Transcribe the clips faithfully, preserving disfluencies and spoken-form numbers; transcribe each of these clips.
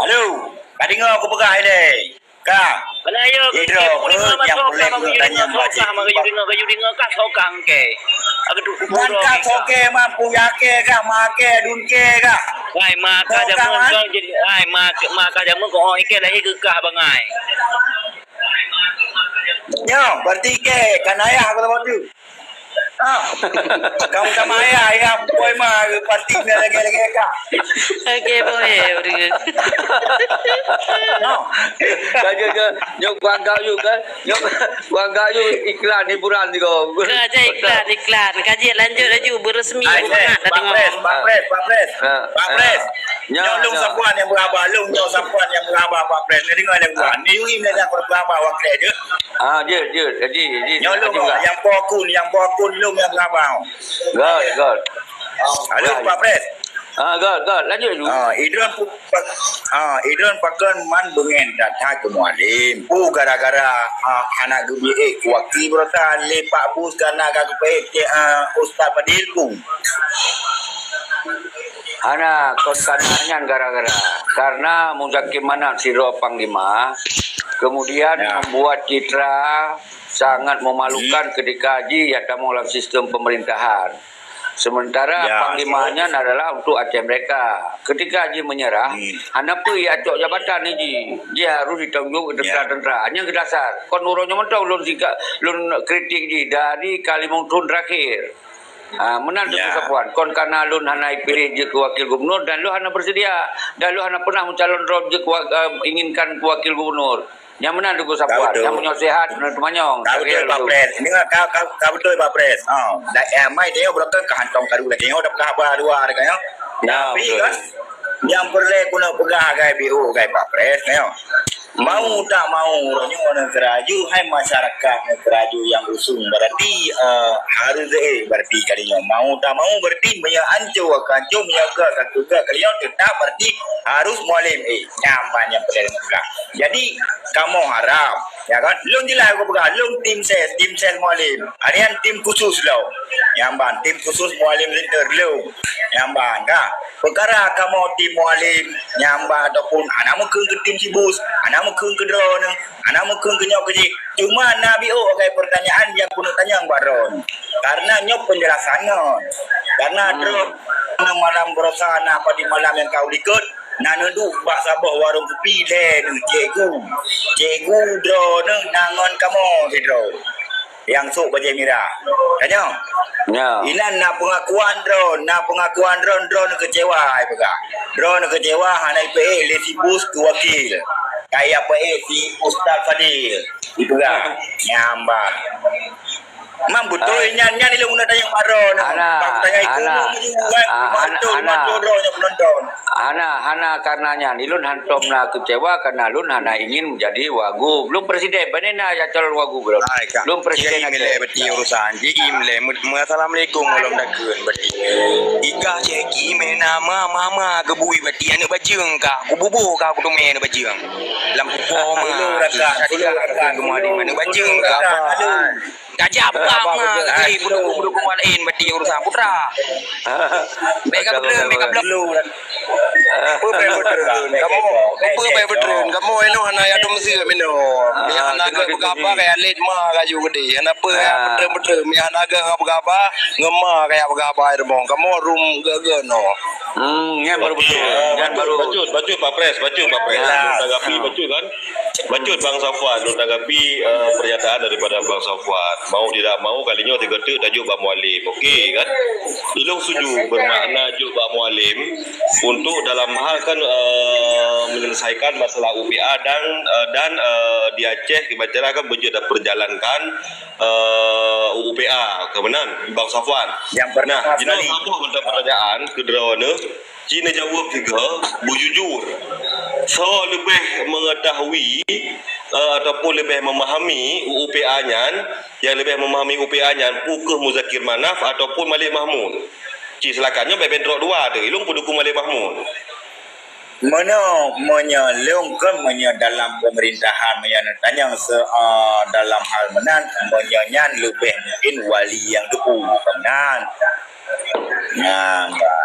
Halo, ka deungoe kupeugah ilée? Ka. Mana ya, Idro, ke, nyang peureulée keu tanyong bajée. Maka yue deungoe, ka yue deungoe, ka sokang ke. Aku tu. Nyan ka soke, mampu ya ke, ka ma ke, dun ke, ka. Hai, ma ka jameun kau jadi, hai, ma, ma ka jameun kau, oh, ike lahé keu kah bangai. Nyoe, berarti ke, kan ayah aku lewat tu. Ah, kamu sama ayah, ayah boy mah, parti ni lagi-lagi ka. Oke, boy, udah. No. Ka, ka, ka. Nyok bangga yuk kan? Nyok bangga yuk iklan hiburan ni kau. Ka aja iklan, iklan. Kaji lanjut laju, beresmi. Ai, semangat dah Pak tengok. Pres, Pak Pres, Pak Pres. Ha, Pak Pres. Ha. Nyoe, nyoe lôn nyoe. Sapuan nyang beuraba, lôn nyoe sapuan nyang beuraba Pak Pres. Ni deungoe leh buah. Ni yuri leh aku beuraba wakil je. Ah, jeuet, jeuet. Haji, Haji, nyoe lôn Haji Mulan. Nyang po akun, nyang po akun lôn nyang beuraba. Good, good. Halo, Pak Pres. Ah, good, good. Lanjut dulu. Ah, Idron pu-, pa-, ah, Idron pakon man beungéh that-that keu Mualem. Pu gara-gara, ah, hana geubiet kuwaki beurata lé Pak Bus kana ka geupeuék, ah, Ustaz Fadil pu. Hana, kon kana nyan gara-gara. Karena Muzakir Manaf sidroe panglima, kemudian membuat citra sangat memalukan ketika jih ya tamong dalam sistem pemerintahan. Sementara panglima nyan adalah untuk Aceh Merdeka. Ketika jih menyerah, hana peue ya cok jabatan ni jih. Jih harus ditanggung tentara-tentara. Nyan keudasar. Kon uroe nyoe mantong lôn sika-, lôn kritik jih dari ka limong thon terakhir. Ah, meunan Teungku Sapuan. Kon kana lôn hana ipiléh jeuet keu wakil gubernur dan lôn hana bersedia. Dan lôn hana pernah mencalon droe jeuet keu wa-, eh, inginkan keu wakil gubernur. Nyang meunan Teungku Sapuan. Nyang meunyoe sehat, meunan teumanyong. Ka beutôi, Pak Pres. Deungoe ka, ka, ka beutôi, Pak Pres. Ha. Dak, eh, mai tanyoe beureukan ka hantom karu lagèe nyoe dak peugah haba luwa dak nyoe. Tapi kan, nyang peureulèe keuneuk peugah agak B O agak Pak Pres nyoe. Mau tak mau, uroe nyoe neukeuraju, hai masyarakat neukeuraju nyang usung, berarti, eh, harus, eh, berarti kali nyoe. Mau tak mau, berarti meunyoe ancô akan ancô, meunyoe gèt akan gèt kali nyoe, tetap berarti harus Mualem, eh, nyaman nyang peureulèe neupeugah. Jadi, kamoe harap, ya kan, lôn jeulaih aku peugah, lôn tim ses, tim ses Mualem. Harian tim khusus lôn. Nyan ban, tim khusus Mualem Center lôn. Nyan ban, ka. Peukara kamoe tim Mualem, nyan ban ataupun hana meukheun keu tim si Bus, hana meukheun keu droeneuh, hana meukheun keu nyoe keu jih. Cuma na B O agak pertanyaan nyang keuneuk tanyong bak droeneuh. Karena nyoe penjelasan nyoe. Karena droeneuh malam beurasa na padum malam nyang ka u likot, na neuduek bak saboh warong kupi lé neuh, cikgu. Cikgu droeneuh na ngon kamoe sidroe. Nyang sôk bajèe mirah. Ka nyoe? Nyoe. Inan na peungakuan droeneuh, na peungakuan droeneuh, droeneuh keucewa, hai peugah. Droeneuh keucewa hana ipeuék lé si Bus keu wakil. Ka ipeuék si Ustaz Fadil. Ipeugah. Nyan ban. Memang beutôi nyan, nyan ilôn guna tanyong baro nyoe. Hana, tanyong ikut hana, nyoe, ah, hana, betul, hana. Betul, droeneuh penonton. Hana, hana karena nyan. Ilôn hantom na keucewa karena lôn hana ingin menjadi wagub. Lôn presiden, pane na nyang calon wagub lôn. Hai, Kak. Lôn presiden aja. Jadi, milih beti urusan. Jadi, milih. Assalamualaikum, lôn dakun beti. Ika ceki mena ma, mama kebui beti aneuk bajeng ka. Kububuh ka kuteumé aneuk bajeng. Lam kupo ma. Dulu rakan, dulu rakan, dulu rakan. Aneuk bajeng ka. Dulu rakan. Gajah putra ma, jadi pendukung-pendukung lain berarti urusan putra. Beka betul, beka betul. Apa beka betul? Kamu, apa beka betul? Kamu eno hana ya tu mesti minum. Ya hana ke apa kayak late ma kaju gede. Hana apa ya betul-betul. Ya hana ke apa-apa, ngema kayak apa-apa irmong. Kamu rum gaga no. Hmm, nyan baru betul. Nyan baru. Bacut, bacut, Pak Pres, bacut, Pak Pres. Ya. Tanggapi bacut kan? Bacut Bang Safwan, lôn tanggapi, eh, pernyataan daripada Bang Safwan. Mau tidak mau, kali nyoe tiga tek tajok Bang Mualem. Okey, kan? Ilong setuju bermakna jok Bang Mualem untuk dalam hal kan, eh, menyelesaikan masalah U P A dan, eh, dan, eh, di Aceh, di Aceh kan berjaya perjalankan, eh, U P A. Kemudian, Bang Safwan. Yang pertama sekali. Nah, jinoe saboh mantong pertanyaan keu droeneuh. Ci neujaweueb sigoe beujujur. Soe leubeh mengetahui, eh, ataupun leubeh memahami U P A nyan, nyang leubeh memahami U P A nyan, peu kheueh Muzakir Manaf ataupun Malik Mahmud? Ci silakan nyoe bèk bentrok dua teuh, ilong peudukung Malik Mahmud. Meunyoe, meunyoe lôn kon meunyoe dalam pemerintahan, meunyoe neutanyong se-, eh, dalam hal meunan, meunyoe nyan leubeh mungkin wali nyang teupeu, meunan. Nyan, bah.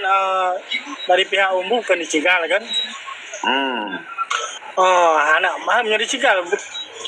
kan, eh, dari pihak Umbu bukan dicegah lah kan. Hmm. Oh, anak maham nyang dicegah.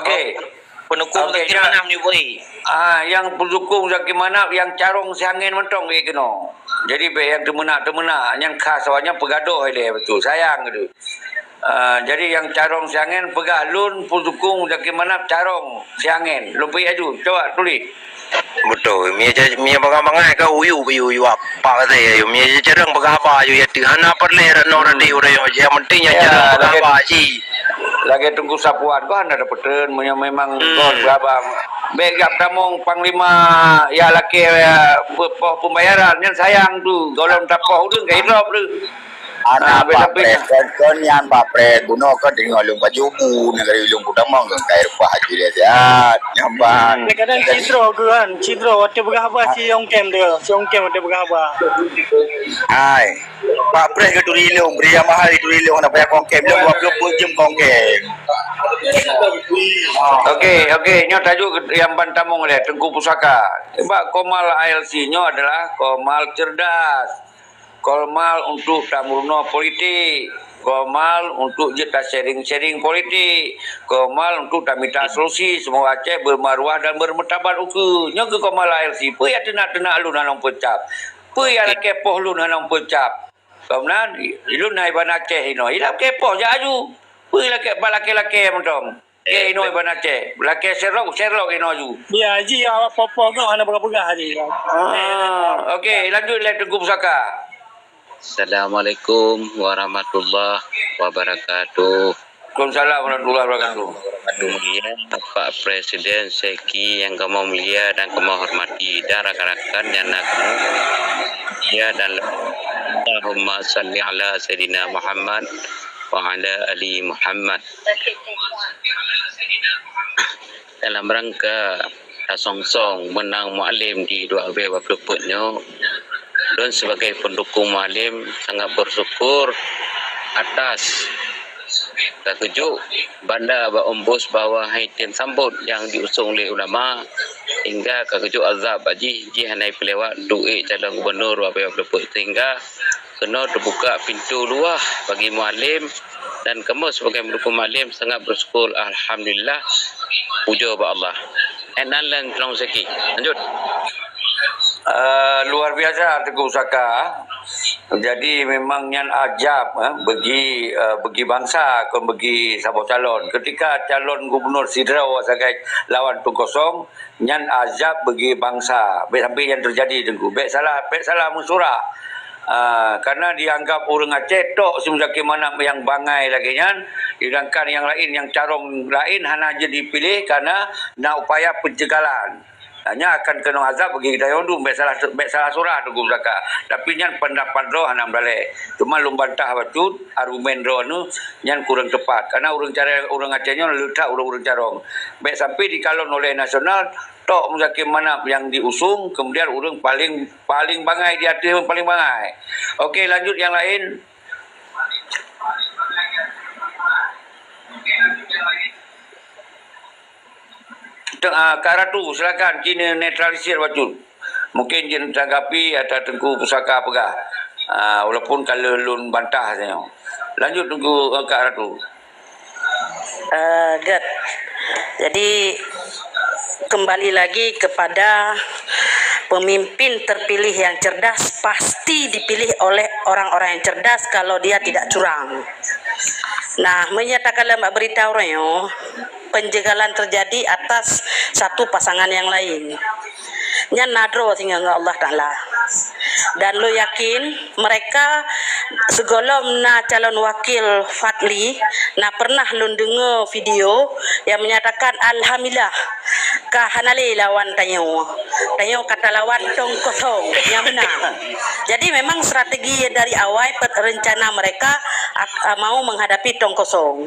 Okey. Pendukung Okey, Zaki ya. Manaf ni, Boy. Ah, nyang pendukung Zaki Manaf nyang carông siangén mantong lagèe keunoe. Jadi bèk nyang teumeunak-teumeunak, nyang khas awak nyan peugadôh ilèe beutôi. Sayang geuh. Ah, jadi nyang carông siangén peugah lôn pendukung Zaki Manaf carông siangén. Lôn peuék aju, cuba tuléh. Beutôi. Mie ja-, mie bangai-bangai ka uyu, uyu, uyu apa kata ya, uyu. Mie ja-, jarang peugah haba, uyu, ya, tu. Hana peureulèe rano radi ureueng, yang penting nyang Ya, jarang peugah lagèe haba, ci. Lagèe Teungku Sapuan, bah, hana dapeuteun, meunyoe memang Hmm. goh peugah haba. Bèk jak tamong panglima, ya, lakèe, ya, pe-, poh pembayaran, nyan sayang tu. Gohlom tapoh ureueng ka idrop tu. Hana Ah, beda Pak Pres, pihak. Kon, kon nyan Pak Pres, bunoe kon teungoh lôn baju bu, negeri lôn peutamong kon kai reupah haji dia siat. Nyan Pak. Hmm. Kadang-kadang cidroe geuh kan, cidroe watèe peugah haba si Ongkem tu, si Ongkem watèe peugah haba. Hai. Pak Pres geuturi lôn, bri mahal geuturi lôn, nak payah kongkem, lôn dua puluh peuet jeuem kongkem. Okey, okey, nyoe tajuk nyang ban tamong lé Teungku Pusaka. Bak Komal I L C nyoe adalah Komal cerdas. Komal untuk tameurunoe politik, Komal untuk jeuet ta-sharing-sharing politik, Komal untuk tamita solusi semoga Aceh bermaruah dan bermartabat ukeue. Nyoe keuh Komal I L C. Peue nyang teunak-teunak lôn hana peucab? Peue nyang lakèe poh lôn hana peucab? Ka meunan, lôn na iban Aceh inoe. Ilakèe poh jak aju. Peue lakèe, bak lakèe-lakèe mantong. Eh, inoe iban Aceh. Lakèe serok, serok inoe aju. Ya, ji awak poh-poh nyoe hana peugah-peugah ji. Ah, okey, lanjut lé Teungku Pusaka. Assalamualaikum warahmatullahi wabarakatuh. Waalaikumsalam warahmatullahi wabarakatuh. Mulia Bapak Presiden Seki yang kami mulia dan kami hormati dan rakan-rakan yang nak mulia dan Allahumma salli ala Sayyidina Muhammad wa ala ali Muhammad. Dalam rangka tasong-song meunang Mualem di dua ribu dua puluh empat nyoe, lôn sebagai pendukung Mualem sangat bersyukur atas ka geujok banda bak umbus bahwa hai tem sambot nyang diusung lé ulama, hingga ka geujok azab bak jih, jih hana jipeulewat duek calon gubernur dua ribu dua puluh empat, sehingga keunoe teubuka pintoe luwah bagi Mualem, dan kamoe sebagai pendukung Mualem sangat bersyukur, alhamdulillah, pujoe bak Allah. Enan lôn Teungku Seki. Lanjut. Eh, luar biasa Teungku Pusaka. Jadi memang nyan ajab, eh, bagi, eh, bagi bansa, kon bagi saboh calon. Ketika calon gubernur sidroe sagai lawan tu kosong, nyan ajab bagi bansa. Bèk sampai nyan teujadi, Teungku. Bèk salah, bèk salah meusurah. Ah, karena dianggap ureueng Aceh tok si Muzakir Manaf nyang bangai lagèe nyan, sedangkan nyang laén, nyang carông laén hana jeuet jipiléh karena na upaya pencegalan. Nah, nyan akan keunong azab bagi geutanyoe dum, bèk salah, bèk salah surah Teungku Pusaka. Tapi nyan pendapat droe hana meulalè. Cuma lôn bantah bacut argumen droeneuh nyan kurang teupat. Karena ureueng cara, ureueng Aceh nyoe le that ureueng-ureueng carông. Bèk sampai dikalon oleh nasional, tok Muzakir Manaf nyang diusung, kemudian ureueng paling, paling bangai di ateueh, paling bangai. Okey, lanjut nyang laén. Teng-, ah, Kak Ratu, silakan, ci neutralisir bacut. Mungkin jeuet tanggapi ata Teungku Pusaka peugah. Ah, walaupun ka lôn bantah nyoe. Lanjut Teungku, eh, Kak Ratu. Eh, Gét. Jadi, kembali lagi kepada pemimpin terpilih yang cerdas pasti dipilih oleh orang-orang yang cerdas kalau dia tidak curang. Nah, meunyo takalon bak berita uroe nyoe, penjagalan terjadi atas satu pasangan yang lain. Nyan na droe singoh ngon Allah Taala. Dan lôn yakin mereka sigohlom na calon wakil Fadli, na pernah lôn deungoe video yang menyatakan, "Alhamdulillah, ka hana lé lawan tanyoe. Tanyoe ka talawan tong kosong nyang meunang." Jadi memang strategi dari awai pe-, rencana mereka ak-, mau menghadapi tong kosong.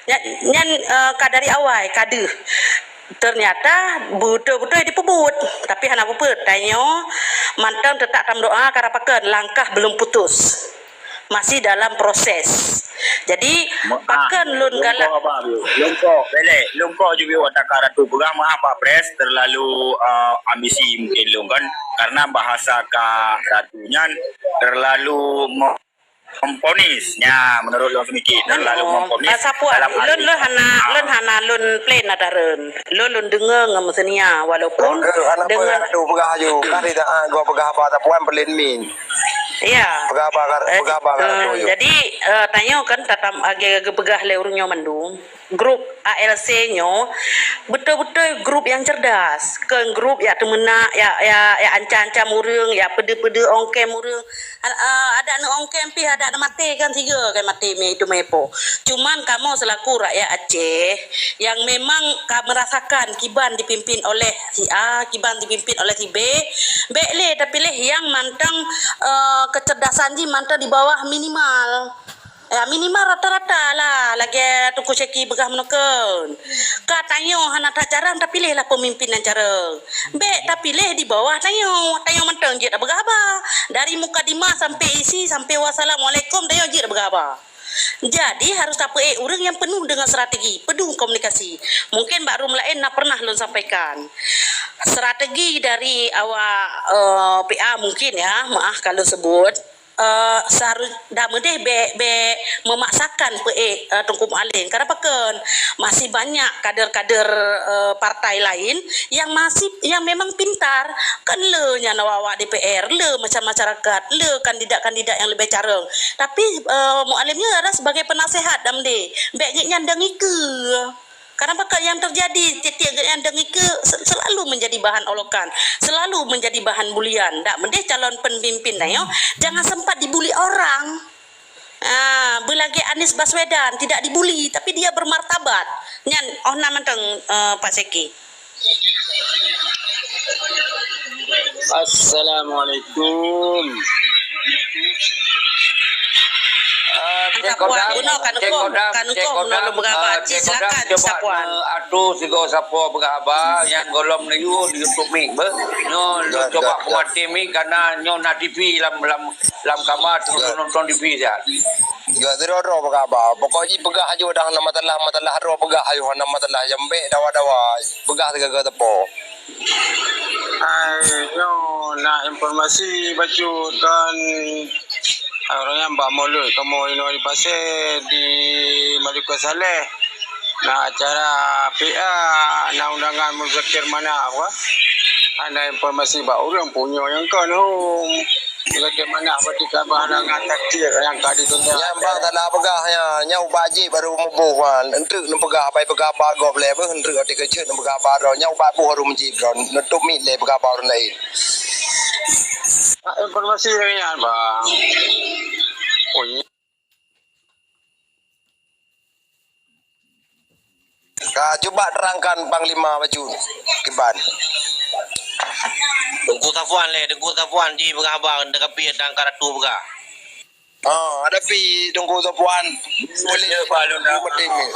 Nyan, nyan, eh, ka dari awai, ka deuh. Ternyata beutôi-beutôi dipeubuet, tapi hana peue-peue. Tanyoe mantong teutap tameudoa, karena pakon langkah belum putus. Masih dalam proses. Jadi, pakon lôn galak. Lôn kok, belek, lôn kok juga watak Ratu peugah meuhapa pres terlalu, eh, ambisi mungkin lôn kan. Karena bahasa ka Ratu nyan terlalu me-, memvonis. Nya, menurut lôn seumiké, terlalu memvonis. Sapuan, dalam arti lôn, lôn hana, lôn hana lôn plan ata rön. Lôn, lôn deungoe ngon meuseunia, walaupun deungon Ratu peugah aju, kan tidak, ah, gua peugah haba sapuan, peulin min. Ya. Peugah haba, eh, peugah haba, eh, jadi, eh, tanyoe kan tatam age geupeugah lé ureuëng nyoe mandum. Grup A L C nyoe beutôi-beutôi grup nyang cerdas, kon grup nyang teumeunak, nyang, nyang, nyang ancam-ancam ureuëng, nyang peudeuh-peudeuh ongkem ureuëng. An-, a, adak neuongkem pih, adak neumaté kan sigoe kan maté mé itu mé po. Cuman kamoe selaku rakyat Aceh yang memang ka merasakan kiban dipimpin oleh si A, kiban dipimpin oleh si B, bék lé tapiléh nyang mantong, eh, kecerdasan jih mantong di bawah minimal. Ya, minimal rata-rata lah, lagée Teungku Syeki peugah meunoe kon. Ka tanyoe hana that carông, tapiléh lah peumimpin nyang carông. Bék tapiléh di bawah tanyoe, tanyoe mantong jeuet tapeugah haba. Dari mukadimah sampai isi, sampai wassalamualaikum, tanyoe jeuet tapeugah haba. Jadi, harus tapeuék ureuëng nyang penuh dengan strategi, penuh komunikasi. Mungkin bak room laén na pernah lôn sampaikan. Strategi dari awak, eh, P A mungkin ya, maaf kalau sebut. Eh, seharus dah meudeh bék, bék memaksakan peuék, eh, Teungku Mualem. Kenapa kon? Masih banyak kader-kader, eh, partai lain yang masih, yang memang pintar. Kan le nyan awak-awak D P R, le macam masyarakat, le kandidat-kandidat yang lebih carông. Tapi, eh, Mualem nyoe adalah sebagai penasehat dah meudeh. Bék nyan dang ikeue. Karena pakon yang terjadi, tiap-tiap geuhnyan dang ikeue se-, selalu menjadi bahan olokan, selalu menjadi bahan bulian. Dak meudeh calon pemimpin tanyoe jangan sempat dibuli orang. Ah, beulagée Anies Baswedan tidak dibuli, tapi dia bermartabat. Nyan oh na mantong, eh, Pak Seki. Assalamualaikum. Ah, Cek Sapuan, Kodam, bunoe kan Cek hukum, Kodam, kan Cek hukum Kodam, meunurot beugaba. Ah, Cek Kodam, silakan, cuba Sapuan. Atu sigoe sapo beugaba nyang golom neuyue di YouTube mic beuh. Nyoe cuba kumaté mic karena nyoe na T V lam, lam, lam kama, nonton T V siat. Ya, sidroe-droe beugaba. Pokok jih peugah aju dah na masalah, masalah droe peugah aju na masalah. Nyang bék dawa-dawa. Peugah sigoe-goe sapo. Hai, nyoe na informasi bacut kan, ureuëng nyang bak mulod kamoe inoe di Pasé di Malikot Saleh. Na acara P A, na undangan Muzakir Manaf, wah. Hana informasi bak ureuëng punyo nyang kon hom. Bagaimana berarti kabar dengan takdir yang ka ditunda? Nyang bang tanda peugah nya, nyang ubat jih baru muboh wan. Enteuk neupeugah, bai peugah ba gob lé beuh, enteuk ati keuceut neupeugah ba droe. Nyang ubat boh baru meujieb droe. Nutup mit lé peugah ba ureuëng laén. Informasi dari nyan, bang. Oh, Ka, cuba terangkan Panglima Bacut kiban. Teungku Safuan lé, Teungku Safuan ji peugah haba, teuka pih dan ka ratu peugah. Ah, ada pi Teungku Safuan. Boleh. Ya, Pak Luna.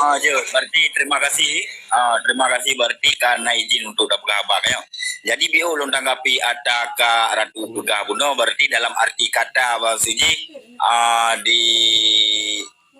Ah, ya, berarti terima kasih. Ah, terima kasih berarti karena izin untuk dah peugah haba kan. Jadi, biôh ulôn tanggapi ata ka ratu peugah bunoe, berarti dalam arti kata bahasa ji, ah, di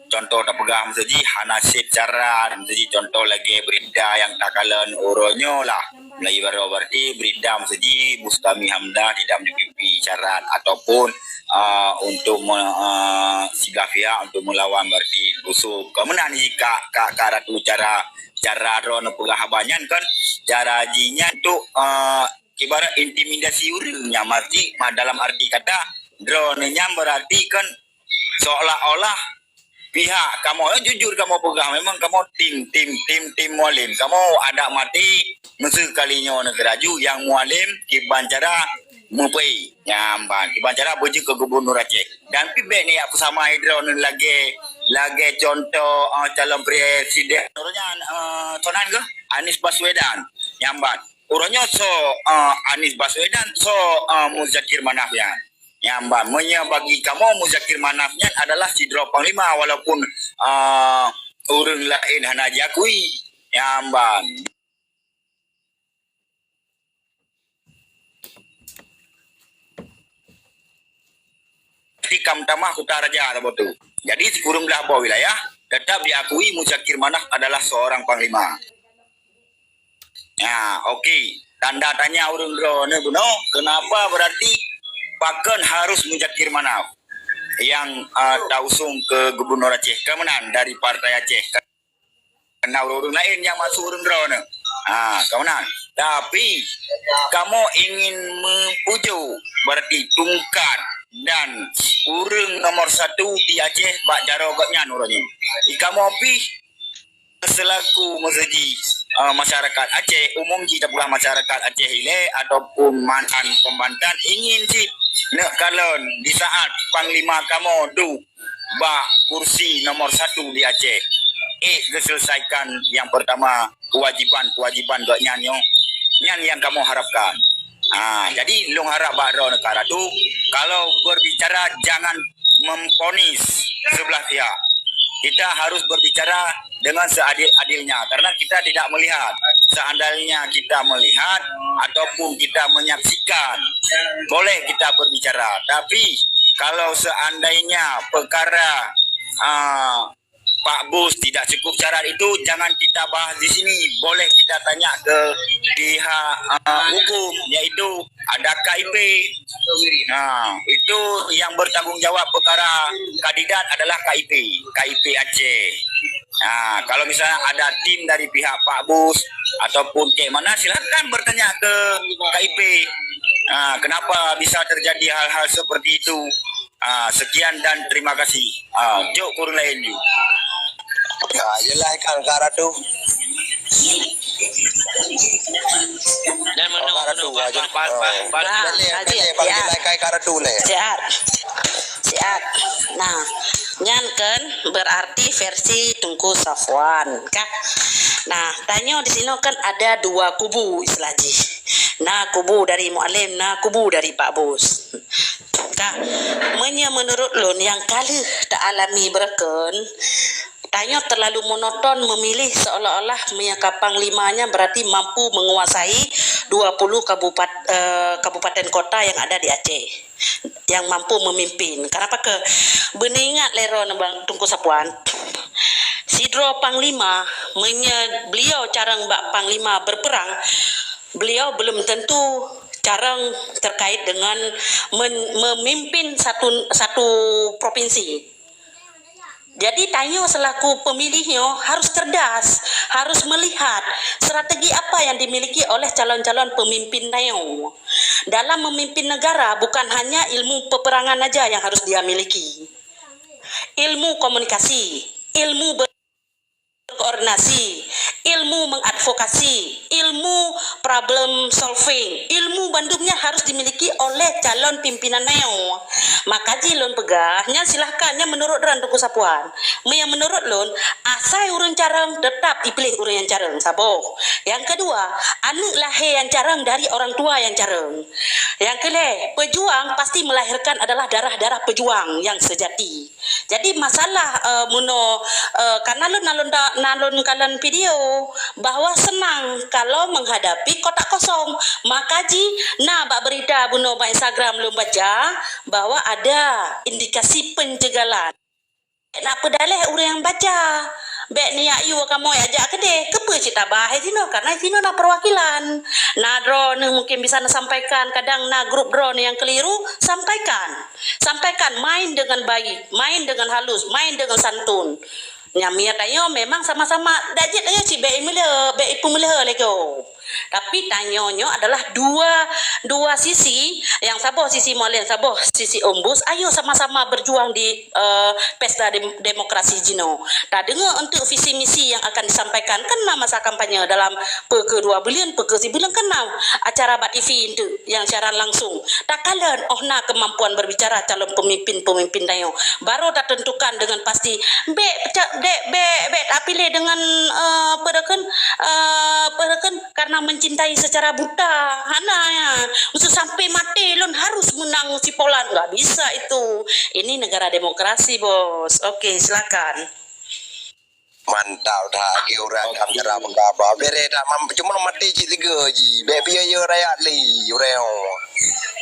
Contoh tapeugah meuseujih hana sép syarat, meuseujih contoh lagée berita nyang takalon uroe nyoe lah. Meulayeue baroe berarti berita meuseujih Bustami Hamdah tidak mencukupi syarat ataupun, ah, untuk me-, ah, sigah pihak untuk melawan berarti rusuh. Kon meunan jih ka, ka, ka ratu cara, cara droe neupeugah haba nyan kan, cara jih nyan tu, ah, ibarat intimidasi ureuëng nyang meuseujih dalam arti kata droe nyan berarti kan seolah-olah pihak kamoe, eh, jujur kamoe peugah, memang kamoe tim, tim, tim, tim Mualem. Kamoe adak maté, meuseu kali nyoe neugeuraju nyang Mualem kiban cara meupeuék. Nyan ban, kiban cara beujeuet keu gubernur Aceh. Dan pih bèk neujak peusamai droeneuh lagèe, lagèe contoh, eh, calon presiden. Uroe nyan, eh, soe nan keuh? Anies Baswedan. Nyan ban. Uroe nyoe soe, eh, Anies Baswedan, soe, eh, Muzakir Manaf nyan. Nyan ban, meunyoe bagi kamoe Muzakir Manaf nyan adalah sidroe panglima walaupun, eh, ureueng laén hana jiakui. Nyan ban. Di Kamtama Kuta Raja saboh tu. Jadi sikureueng blah boh wilayah tetap diakui Muzakir Manaf adalah seorang panglima. Ya, okey. Tanda tanya ureueng droeneuh bunoe, kenapa berarti pakon harus Muzakir Manaf yang, ah, tausung keu gubernur Aceh? Keu meunan dari Partai Aceh. Karena ureueng-ureueng laén nyang masuk ureueng droeneuh. Ha, keu meunan. Tapi, kamoe ingin meupujoe, berarti tungkat dan ureueng nomor satu di Aceh bak jaroe gobnyan uroe nyoe. Di kamoe pih selaku meuseuji, eh, masyarakat Aceh, umum jih tapeugah masyarakat Aceh ilèe ataupun mantan kombatan ingin cit neukalon di saat panglima kamoe duek bak kursi nomor satu di Aceh. Eh, geuselesaikan nyang pertama kewajiban-kewajiban gobnyan nyoe. Nyan nyang kamoe harapkan. Ha, jadi lôn harap bak droeneuh ka ratu, kalau berbicara jangan memvonis sebelah pihak. Kita harus berbicara dengan seadil-adilnya karena kita tidak melihat seandainya kita melihat ataupun kita menyaksikan, boleh kita berbicara. Tapi kalau seandainya perkara, ah, Pak Bus tidak cukup syarat itu, jangan kita bahas di sini. Boleh kita tanya ke pihak, ah, hukum, yaitu ada K I P. Nah, itu yang bertanggung jawab perkara kandidat adalah K I P, K I P Aceh. Nah, kalau misalnya ada tim dari pihak Pak Bus ataupun kek mana, silakan bertanya ke K I P. Nah, kenapa bisa terjadi hal-hal seperti itu? Ah, sekian dan terima kasih. Ah, jok kureueng laén ju. Ya, jelas kan, Kak Ratu. Dan meunoe, meunoe, balik, balik, balik. Nah, balik, Haji, balik, balik, siap. Jelas kan, Kak Ratu, leh. Siap. Siap. Nah, nyan kan berarti versi Teungku Safwan, kan? Nah, tanyoe di sinoe kan ada dua kubu istilah jih. Na kubu dari Mualem, na kubu dari Pak Bus. Ka, meunyoe meunurot lôn nyang ka lheueh taalami beureukeun, tanyoe terlalu monoton memilih seolah-olah meunyoe ka panglima nyan berarti mampu menguasai dua puluh kabupat-, eh, kabupaten kota yang ada di Aceh, yang mampu memimpin. Kenapa ke? Beuneuingat lé droeneuh Bang Teungku Sapuan, sidroe panglima, meunyoe beliau carong bak panglima berperang, beliau belum tentu carong terkait dengan men-, memimpin satu, satu provinsi. Jadi, tanyoe selaku pemilih nyoe harus cerdas, harus melihat strategi apa yang dimiliki oleh calon-calon pemimpin tanyoe. Dalam memimpin negara, bukan hanya ilmu peperangan aja yang harus dia miliki. Ilmu komunikasi, ilmu ber- koordinasi, ilmu mengadvokasi, ilmu problem solving, ilmu bandum nyan harus dimiliki oleh calon pimpinan nyoe. Maka jih lôn peugah, nyan silahkan, nyan meunurot droen Teungku Sapuan. Meunyoe meunurot lôn, asai ureueng carong, teutap jipiléh ureueng nyang carong, saboh. Nyang keudua, aneuk lahé nyang carong dari orang tua nyang carong. Nyang keulhèe, pejuang pasti melahirkan adalah darah-darah pejuang nyang seujati. Jadi masalah, eh, meunoe, eh, karena lôn na lôn da-, na lôn kalon video bahwa senang kalau menghadapi kotak kosong. Maka jih na bak berita bunoe bak Instagram lôn baca bahwa ada indikasi penjagalan. Nak peudaleh ureueng nyang baca. Bèk neujak yue kamoe jak keudeh. Keupeue cit tabahas sinoe? Karena sinoe na perwakilan. Na droeneuh mungkin bisa neusampaikan, kadang na grup droeneuh nyang keliru, sampaikan. Sampaikan, main dengan baik, main dengan halus, main dengan santun. Nyan meunyoe tanyoe memang sama-sama, dak jeuet tanyoe cit bèk imeuleuh, bèk ipeumeuleue lé gob. Tapi tanyoe nyoe adalah dua, dua sisi, nyang saboh sisi Mualem, saboh sisi Ombus, ayo sama-sama berjuang di, eh, pesta dem-, demokrasi jinoe. Tadeungoe enteuk visi misi nyang akan disampaikan, kan na masa kampanye dalam peu keu dua buleuen, peu keu sibuleuen, kan na acara bak T V enteuk nyang siaran langsung. Takalon oh na kemampuan berbicara calon pemimpin-pemimpin tanyoe. Baru tatentukan dengan pasti, bèk ca-, bèk, bèk, bèk tapiléh dengan, eh, apa dah kan, eh, apa dah kan, karena mencintai secara buta. Hana ya. Maksud sampai mati lôn harus menang si Polan. Nggak bisa itu. Ini negara demokrasi, Bos. Oke, silakan. Mantap dah, lagi ureueng agam cara peugah haba. Bereh dah, mam-, cuma maté cit tiga ji. Bèk piye-piye rakyat lé, ureueng.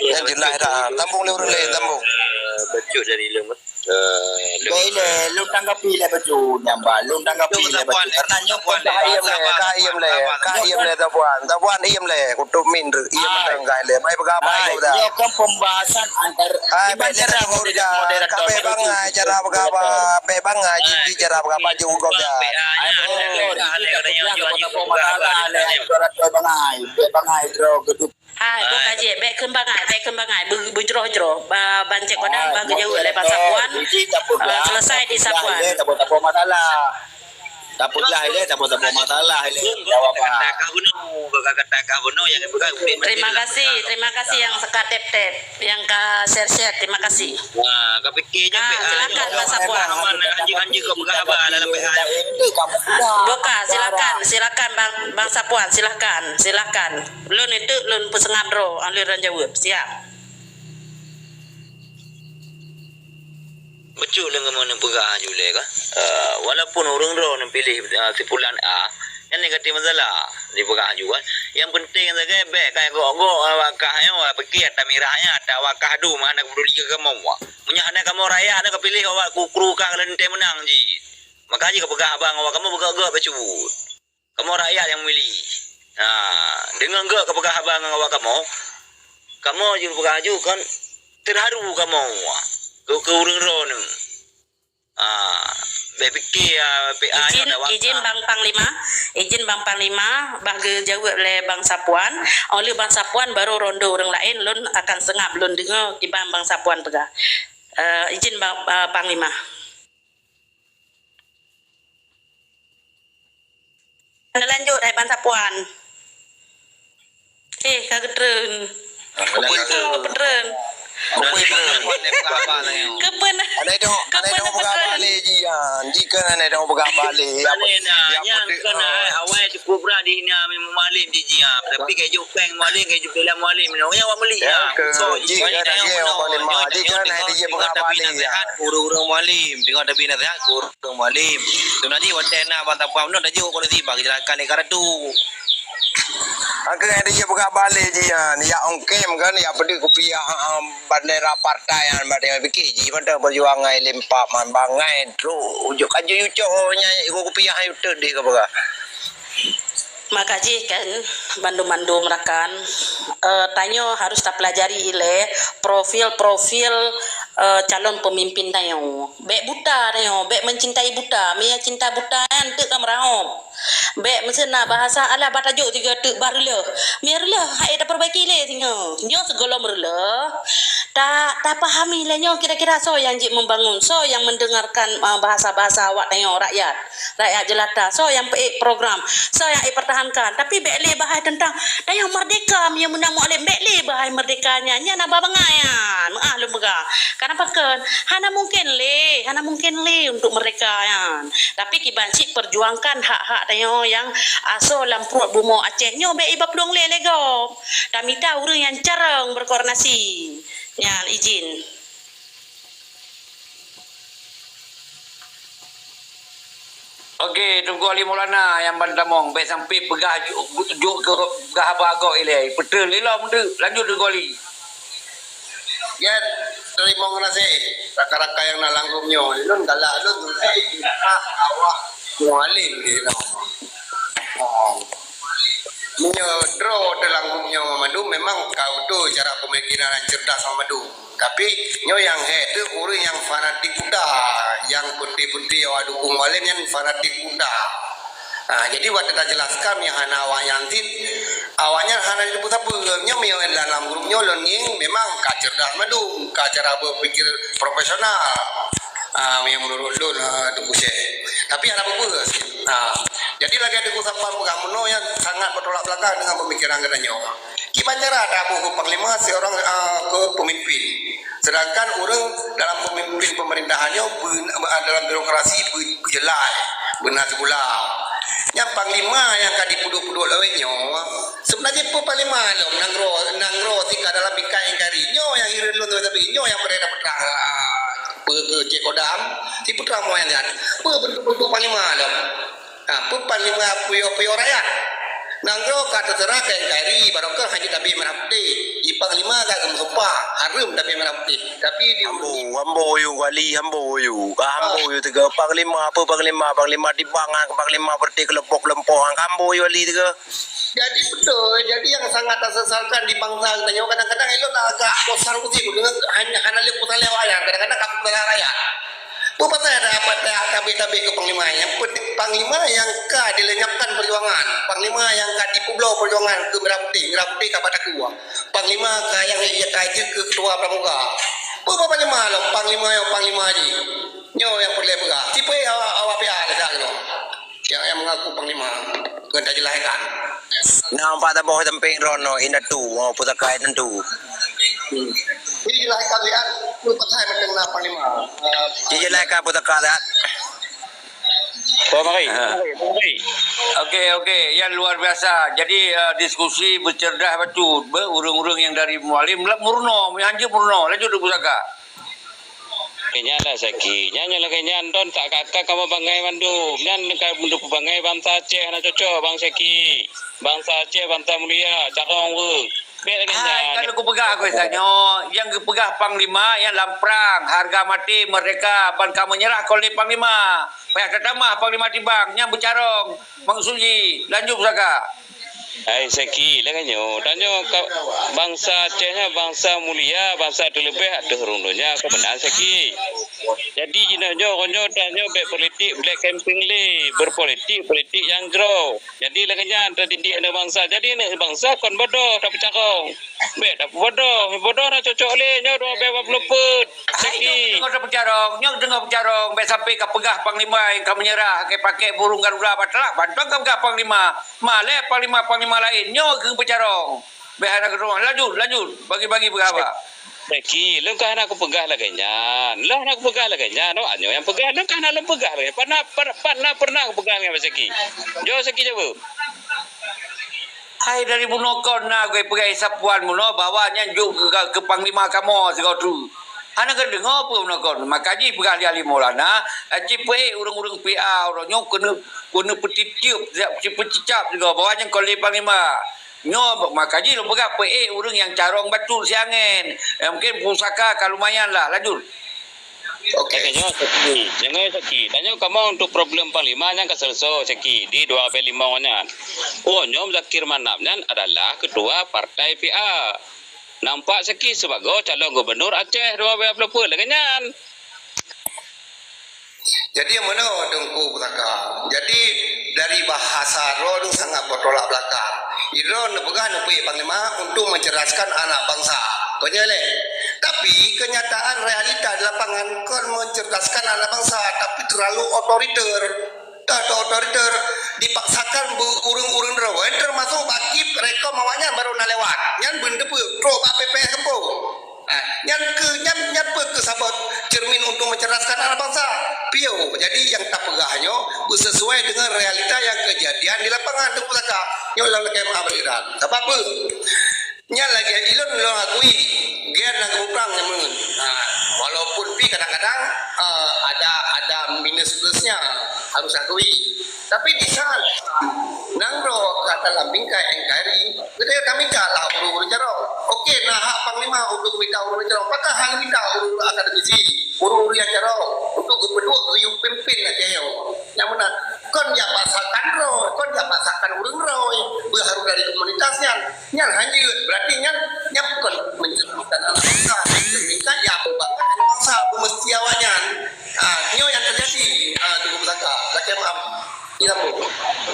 Nyang jeulaih dah, tambong lé ureueng lé, tambong. Eh, bacut dari lôn. Eh, lôn. Baik lé, lôn tanggapi lé bacut nyang ba, lôn tanggapi lé bacut. Karena nyoe pun bahaya lé, ka iem lé, ka iem lé Tapuan, Tapuan iem lé, kutuk min, iem lé, ka iem lé. Baik peugah haba dah. Nyoe kan pembahasan antar Hai, bèk lé moderator, moderator. Ka bèk bangai cara peugah haba, bèk bangai ji, ji cara peugah haba ju gob ya. Hai, moderator, moderator bangai, moderator bangai, bèk bangai droe geuduek. Hai, bukan je, bèk kheun bangai, bèk kheun bangai, be-, beujroh-jroh. Ba-, ban Cek Godang, ba geujaweueb lé Bang Sapuan. Eh, selesai di Sapuan. Tapeugah lé, tapeugah masalah. Tapeugah lé, tapeugah masalah lé. Jawab apa? Kata-kata bunoe, kata-kata bunoe nyang peugah. Terima kasih, terima kasih nyang ka tap-tap, nyang ka share-share, terima kasih. Wah, ka pike je. Ah, silakan, Bang Sapuan. Anjing-anjing kau peugah haba dalam P A. Buka, silakan, silakan Bang, Bang Sapuan, silakan, silakan. Lôn itu, lôn peuseungab droe, lôn jaweueb. Siap. Bacut lé kamoe neupeugah aju lé ka. Eh, walaupun ureueng droe neupiléh, eh, si pulan A, nyan negatif masalah dipeugah aju kan. Nyang penting sagai bèk ka gok-gok awak kah nyoe, awak pike ata mirah nyan, ata awak kah dum, hana peduli keu kamoe. Meunyoe hana kamoe rakyat na kapiléh awak kru-kru kah leuntèe meunang jih. Maka jih kapeugah haba ngon awak kamoe beugok-gok bacut. Kamoe rakyat nyang memilih. Ha, deungon geuh kapeugah haba ngon awak kamoe, kamoe jeuet peugah aju kon teuharu kamoe keu, keu ureueng droeneuh. Ha, bèk pike, ha, P A nyoe ada wakaf. Izin, izin Bang Panglima, izin Bang Panglima, bah geujaweueb lé Bang Sapuan. Óh lheueh Bang Sapuan baru ronde ureueng laén, lôn akan seungab lôn deungoe kiban Bang Sapuan peugah. Eh, izin Bang, eh, Panglima. Lanjut hai Bang Sapuan. Eh, ka geutreun. Ka geutreun. Keupeue na, keupeue na geutreun. Aneuk dong, aneuk dong peugah balik jih, ya. Jih kan aneuk dong peugah balik. Ya, nyan kan awai cukup brat dihina Mualem jih, ya. Tapi ka jok péng Mualem, ka jok péng Mualem. Nyoe awak meuli, ya. Jih kan lagèe Mualem, jih kan aneuk dia peugah balik, ya. Ureueng-ureueng Mualem, tengok tapi nasehat keu ureueng Mualem. Tu nanti watèe na Bang Sapuan meunan tajok polisi bak kecelakaan lé karatu. Angkeu hai dia peugah balik jih nyan, ya ongkem kan, ya peudeuh kupiah, ha, bandera partai nyan, bandera pike jih mantong perjuangan lempap man bangai trok ujuk kaju ucok nyan, kupiah uteuk deh ka peugah. Maka jih kan, bandum-bandum rakan, eh, tanyoe harus tapelajari ilèe profil-profil, eh, calon pemimpin tanyoe. Bèk buta tanyoe, bèk mencintai buta. Meunyo cinta buta nyan teuk ka meurahom. Bèk meuseu na bahasa alah bah tajok tiga teuk bah reuloh. Meunyo reuloh, hai tapeureubaiki lé singoh. Nyoe sigohlom reuloh, ta-, tapahami lé nyoe kira-kira soe nyang jeuet membangun, soe nyang mendengarkan, eh, bahasa-bahasa awak tanyoe rakyat. Rakyat jelata, soe nyang peuék program, soe nyang ipertahankan. Tapi bèk lé bahai teuntang tanyoe merdeka, meunyoe meunan Mualem, bèk lé bahai merdeka nyan, nyan haba bangai nyan. Meu'ah lôn peugah. Kenapa kan? Hana mungken lé, hana mungken lé untuk merdeka nyan. Tapi kiban cit perjuangkan hak-hak tanyoe nyang asoe lam pruet bumoe Aceh nyoe bèk iba peudong lé lé gob. Tamita ureueng nyang carông berkoordinasi. Nyan izin. Oke, Teungku Ali Maulana nyang ban tamong, bèk sampai peugah ju-, ju-, peugah haba gob ilèe. Beutôi lé lom tu. Lanjut, Teungku Ali. Ya, terima kasih rakan-rakan nyang na lam grup nyoe. Lôn galak lôn, ah, awak Mualem di lôn. Oh. Meunyoe droe teuh lam grup nyoe mandum, memang ka beutôi cara pemikiran nyang cerdas mandum. Tapi nyoe nyang hék teuh ureueng nyang fanatik buta, nyang putih-putih awak dukung Mualem nyan fanatik buta. Ah, jadi watée tajeulaskan nyang hana awaknyan cit, awaknyan hana jiteupeue sapeue. Nyoe meunyoe dalam grup nyoe lôn ngieng memang ka cerdas mandum, ka cara beupikir profesional. Ah, meunyoe meunurot lôn, ah, Teungku Syeh. Tapi hana peue-peue cit. Ah, jadi lagée Teungku Safwan peugah meunoe nyang sangat bertolak belakang dengan pemikiran geutanyoe. Kiban cara taboh keu panglima seorang, ah, keu pemimpin. Sedangkan ureuëng dalam pemimpin pemerintahan nyoe beu-, dalam birokrasi beu-, beujeulaih, beuna sikula. Nyang panglima nyang ka dipeuduek-peuduek lawét nyoe, seubeuna jih peue panglima lom nanggroe, nanggroe tika dalam bingkai N K R I. Nyoe nyang hireuen lôn sabe, nyoe nyang peureulee tapeutrang, ah, peue keu Cek Kodam, sipeutrang moe nyan. Peue beuntuk-beuntuk panglima lom? Ha, peue panglima puyoh-puyoh rakyat? Nanggroe ka teuseurah keu N K R I, barokon hana tabri merah putéh. Di panglima ka geumeusumpah, hareuem tabri merah putéh. Tapi di Ambo, ambo yue wali, ambo yue. Ka ambo yue teuga panglima, apa panglima? Panglima tibang, panglima berarti kelompok-kelompok. Ka ambo yue wali teuga. Jadi betul, jadi yang sangat tasesalkan di bangsa kita nyoe, kadang-kadang elok agak bosan kusi dengan hanya hana lé bosan lewat ya. Kadang-kadang kaku dalam rakyat. Peue pasai ada apa tabé-tabé keu panglima? Nyang penting panglima nyang ka dilenyapkan perjuangan, panglima nyang ka dipeubloe perjuangan keu merah putéh, merah putéh ka bak takue. Panglima ka nyang ia ka jeuet keu ketua pramuka. Peue panglima lom, panglima nyang panglima jih. Nyoe nyang peureulée peugah. Tipe awak awak pihak lagak nyoe. Nyang, nyang mengaku panglima. Keu tajeulahkan. Nang pat taboh sampéng droeneuh indatu, oh, pusaka indatu. Jadi jelaskan lihat, peue pasai mantong na panglima. Eh, Dijelaskan pusaka lihat. Tuan Mari, Ha. Tuan Mari, Tuan Mari. Okey, okey. Yang luar biasa. Jadi, eh, diskusi bercerdas bacut. Be, ureuëng-ureuëng yang dari Mualim, la-, murno, hanjeuet murno. Lanjut dulu pusaka. Keu nyan lah Syeki. Nyan nyang lagée nyan don tak ka-ka kamoe bangai mandum. Nyan ka mandum bangai bansa Aceh hana cocok, Bang Syeki. Bansa Aceh bansa mulia, carông weueng. Bék lagée nyan. Hai, kalau kupeugah aku tanyoe, nyang geupeugah panglima nyang lam prang, harga mati merdeka ban ka meunyeurah kon lé panglima. Payah tatamah panglima tibang, nyang beucarông. Bang Suji, lanjut pusaka. Hai Syeki, lagée nyoe, tanyoe ka, bansa Aceh nyoe bansa mulia, bansa teuleubeh ateueh rhueng donya, ka meunan Syeki. Jadi jinoe nyoe, nyoe tanyoe bék politik black campaign lé, berpolitik, politik nyang jroh. Jadi lagée nyan tadidik aneuk bansa. Jadi aneuk bansa kon bodoh tapeucarông. Bék tapeubodoh, bodoh na cocok lé nyoe dua belas dua puluh peuet. Hai, Syeki. Nyoe deungoe peucarông, nyoe deungoe peucarông, bék sampai ka peugah panglima nyang ka meunyeurah, ka pakai burung garuda bak trak, mantong ka peugah panglima. Ma lé panglima-panglima laén, nyoe keuh peucarông. Bék hana keudroe, lanjut, lanjut, bagi-bagi peugah haba. Syeki, lôn ka hana kupeugah lagée nyan. Lôn hana kupeugah lagée nyan, oh, nyoe nyang peugah, lôn ka hana lôn peugah lagée nyan. Pat na, pat, pat na pernah kupeugah lagée nyan, Syeki. Jaweueb Syeki jaweueb. Hai dari bunoe kon na geupeugah sapuan bunoe bahwa nyan jok keu, keu panglima kamoe sigoe tu. Hana geudeungoe peue bunoe kon. Maka jih peugah lé Ali Maulana, eh, cit peuék ureuëng-ureuëng P A uroe nyoe keuneuk, keuneuk peutitiep, peucicap sigoe bahwa nyan kon lé panglima. Nyoe maka jih lôn peugah peuék ureuëng nyang carông bacut siangén. Eh, mungkin pusaka ka lumayan lah. Lanjut. Okey. Lagée nyoe Syeki, deungoe Syeki. Tanyoe kamoe untuk problem panglima nyang ka seuleusoe Syeki di dua belas lima nyan. Oh, nyoe Zakir Manaf nyan adalah ketua partai P A. Nampak Syeki sibagoe calon gubernur Aceh dua belas dua puluh peuet lagée nyan. Jadi, meunoe Teungku Pusaka. Jadi, dari bahasa droe sangat bertolak belakang. Droe neupeugah neupeuék panglima untuk mencerdaskan anak bangsa. Kon nyan lé. Tapi, kenyataan realita di lapangan kon mencerdaskan anak bangsa, tapi terlalu otoriter. Dah otoriter, dipaksakan beu-, ureuëng-ureuëng droe, termasuk bak kip rekom awaknyan baru na lewat. Nyan beuneuteupeu, trok bak P P S Gempong. Ah, nyan keuh, nyan, nyan peue keuh saboh cermin untuk mencerdaskan anak bangsa? Piôh. Jadi, nyang tapeugah nyoe beusesuai dengan realita nyang keujadian di lapangan, Teungku Pusaka. Nyoe lôn lakée meu'ah bak Iran. Sabab peue? Nyan lagée ilôn lôn akui, gen nyang geupeuplang nyan meunan. Ah, walaupun pi kadang-kadang, ah, ada, ada minus plusnya, harus akui. Tapi di saat nanggroe ka dalam bingkai N K R I, geutanyoe tamita lah ureuëng-ureuëng carông. Oke, na hak panglima untuk mita ureuëng carông, pakon hana mita ureuëng-ureuëng akademisi, ureuëng-ureuëng nyang carông untuk geupeuduek geuyue pimpin Aceh nyoe. Nyang meunan, kon jak paksakan droe, kon jak paksakan ureuëng droe, beuharus dari komunitas nyan. Nyan hanjeuet, berarti nyan, nyan kon mencerdaskan anak bangsa, mencerdaskan ya pembangunan anak bangsa, pemesti awaknyan. Ah, nyoe nyang terjadi, ah, Teungku Pusaka. Lakée meu'ah. Iya, Bu.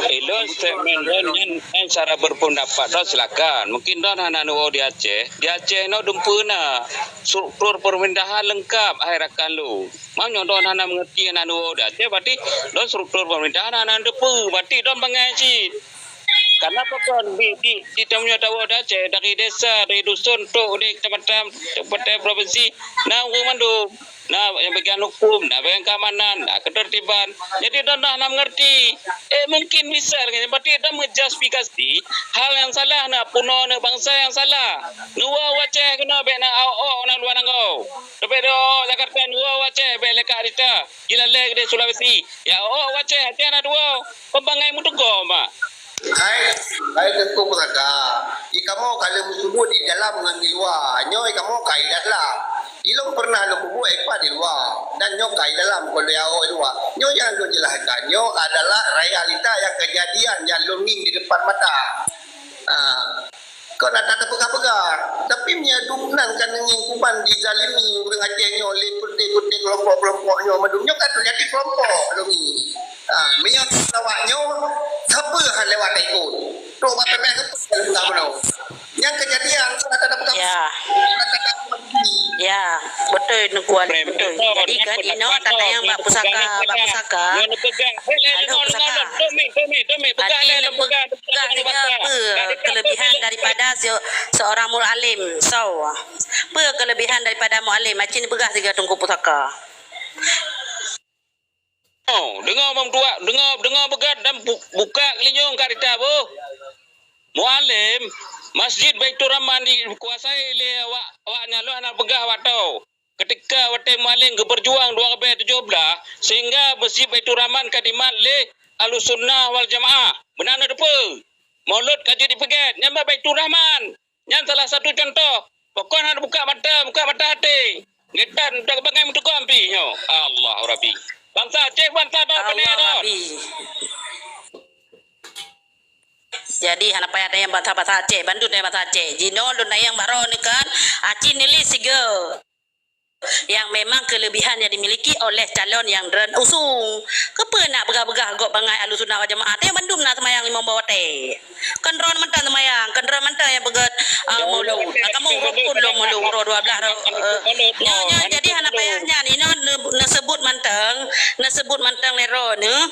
Eh, lôn statement lôn nyan, nyan cara berpendapat lôn silakan. Mungkin lôn hana neuwoe di Aceh. Di Aceh nyoe dumpeue na struktur pemerintahan leungkap hai rakan lôn. Meunyoe lôn hana mengerti, hana neuwoe di Aceh, berarti lôn struktur pemerintahan hana teupeue. Berarti lôn bangai cit. Karena pakon di, di, di tanyoe tawoe di Aceh, dari desa, dari dusun, trok di kecamatan, kabupaten, provinsi, na ureueng mandum. Na nyang bagian hukum, na bagian keamanan, na ketertiban. Jadi, lôn hana mengerti. Eh, mungkin bisa lagèe nyan, berarti lôn menjustifikasi hal nyang salah, na peunoh, na bansa nyang salah. Neuwoe u Aceh keunoe, bèk na awak-awak na luwa nanggroe. Leubèh deuh Jakarta, neuwoe u Aceh, bèk lé ka rita. Jilalèe keudéh Sulawesi. Ya, awak-awak u Aceh, Aceh na dua. Pembangai meuteugom, mak. Hai, hai Teungku Pusaka, di kamoe ka lheueh meuseubut di dalam ngon di luwa. Nyoe di kamoe ka di dalam. Ilôn pernah lôn peubuet ipat di luwa. Dan nyoe ka di dalam, kon lôn jaoe di luwa. Nyoe nyang lôn jelaskan, nyoe adalah realita nyang keujadian nyang lôn ngieng di depan mata. Ah. Kon ata tapeugah-peugah. Tapi meunyoe dumnan ka neungieng kuman jizalimi ureueng Aceh nyoe lé peureté-peureté keulompok-keulompok nyoe mandum, nyoe ka teujadi keulompok lôn ngieng. Ha, meunyoe lawak nyoe, sapeue han lewat taikot? Trok bak pépéh sapeue nyang peugah bunoe? Nyang keujadian kon ata tapeugah. Ya. Ata tapeugah. Ya, beutôi Teungku Alem, beutôi. Jadi kan inoe ka tanyong bak pusaka, bak pusaka. Halo, pusaka. Aci neupeugah sigoe peue kelebihan daripada se-, seorang mualim. So, peue kelebihan daripada mualim? Aci neupeugah sigoe Teungku Pusaka. Oh, deungoe, Mam Tuak, deungoe, deungoe beugat dan bu-, buka geulinyueng kat rita boh. Mualim, Masjid Baitur Rahman dikuasai lé awak, awak nyan lôn hana peugah awak tau. Ketika watèe Mualim geupeujuang dua ribèe tujoh blah, sehingga Masjid Baitur Rahman ka dimat lé Ahlussunnah wal Jamaah. Meunan na teupeue. Maulud ka jeuet dipeugèt, nyan Baitur Rahman. Nyan salah satu contoh. Pakon hana buka mata, buka mata até. Geutan, dak bangai meuteugom pih nyoe. Allah Rabbi. Bansa Aceh, bansa Allah Rabbi. Jadi, hana payah tanyong bansa-bansa Aceh, bandum tanyong bansa Aceh. Jinoe lôn tanyong baroe nyoe kan, aci neulis sigoe nyang memang kelebihan yang dimiliki oleh calon yang droen usung. Keupeue nak peugah-peugah gob bangai Ahlussunnah wal Jamaah, tanyong bandum na seumayang limong boh watèe. Kan droen mantong seumayang, kan droen mantong nyang peugèt, ah, maulud. Ah, kamoe rukun lom maulud, uroe dua blah, eh, nyoe, nyoe jadi hana payah nyan. Inoe ne-, neuseubut mantong, neuseubut mantong lé droeneuh,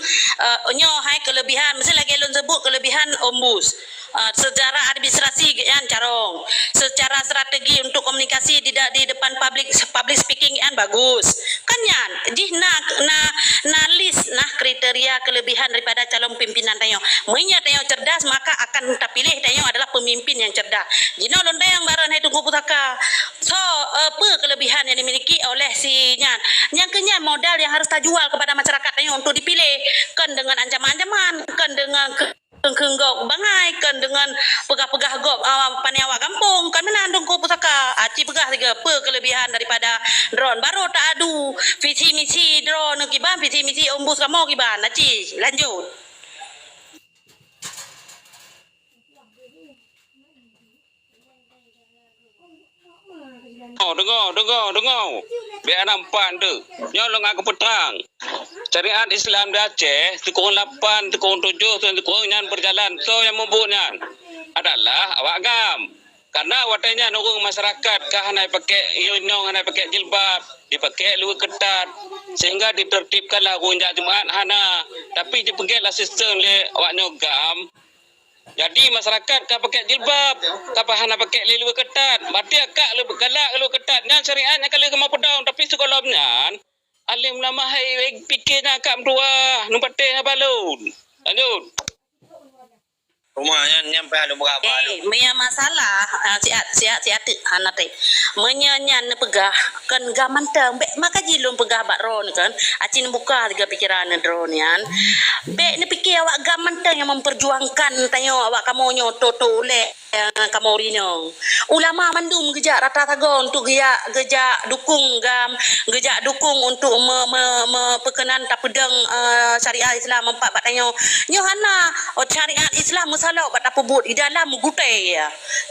eh, nyoe hai kelebihan, meusti lagèe lôn seubut kelebihan Ombus. Ah, secara administrasi nyan carông, secara strategi untuk komunikasi di da-, di depan public, public speaking nyan bagus. Kan nyan, jih na, na, na list, na kriteria kelebihan daripada calon pimpinan tanyoe. Meunyoe tanyoe cerdas, maka akan tapiléh tanyoe adalah pemimpin yang cerdas. Jinoe lôn tanyong baroe hai Teungku Pusaka. So, eh, peue kelebihan yang dimiliki oleh si nyan? Nyang keu nyan modal yang harus tajual kepada masyarakat tanyoe untuk dipiléh. Kon deungon ancaman-ancaman, kon deungon ke-, kheun-kheun gob bangai, kon deungon peugah-peugah gob, ah, pané awak gampông, kon meunan Teungku Pusaka. Aci peugah sigoe peue kelebihan daripada droen. Baru taadu visi misi droen kiban, visi misi Ombus kamoe kiban. Aci, lanjut. Oh, deungoe, deungoe, deungoe. Bèk hana meupat teuk. Nyoe lôn akan peutreang. Syariat Islam di Aceh, sikureueng lapan, sikureueng tujoh, sikureueng nyan beujalan. Soe nyang mubuet nyan? Adalah awak GAM. Karena watèe nyan ureueng masyarakat ka hana jipakai, inong hana jipakai jilbab, jipakai luweue keutat, sehingga ditertibkanlah ureueng jak Jumat hana, tapi jipeugèt lah sistem lé awak nyoe GAM. Jadi, masyarakat ka pakai jilbab, ka hana pakai lé luweue keutat. Berarti akak lé-, galak luweue keutat. Nyan syariat nyang ka lheueh geumoe peudong, tapi sigohlom nyan, alim ulama hai pike nyan akak meutuah, neupatéh haba lôn. Lanjut. Rumah nyan, nyan payah lôn beuraba. Eh, meunyo masalah, ah, siat, siat, siat teuk, hana teuk. Meunyo nyan neupeugah, kon GAM mantong, bèk maka jih lôn peugah bak droeneuh kan, aci neubuka sigoe pikeran droeneuh nyan. Bèk neupike awak GAM mantong nyang memperjuangkan tanyoe awak kamoe nyoe to-to ulèe, eh, kamoe rinong. Ulama mandum geujak rata sagoe untuk geujak, geujak dukung GAM, geujak dukung untuk me-, me-, me-, peukeunan tapeudong, eh, syariat Islam empat bak tanyoe. Nyoe hana, oh, syariat Islam meusalok bak tapeubuet di dalam meugutèe.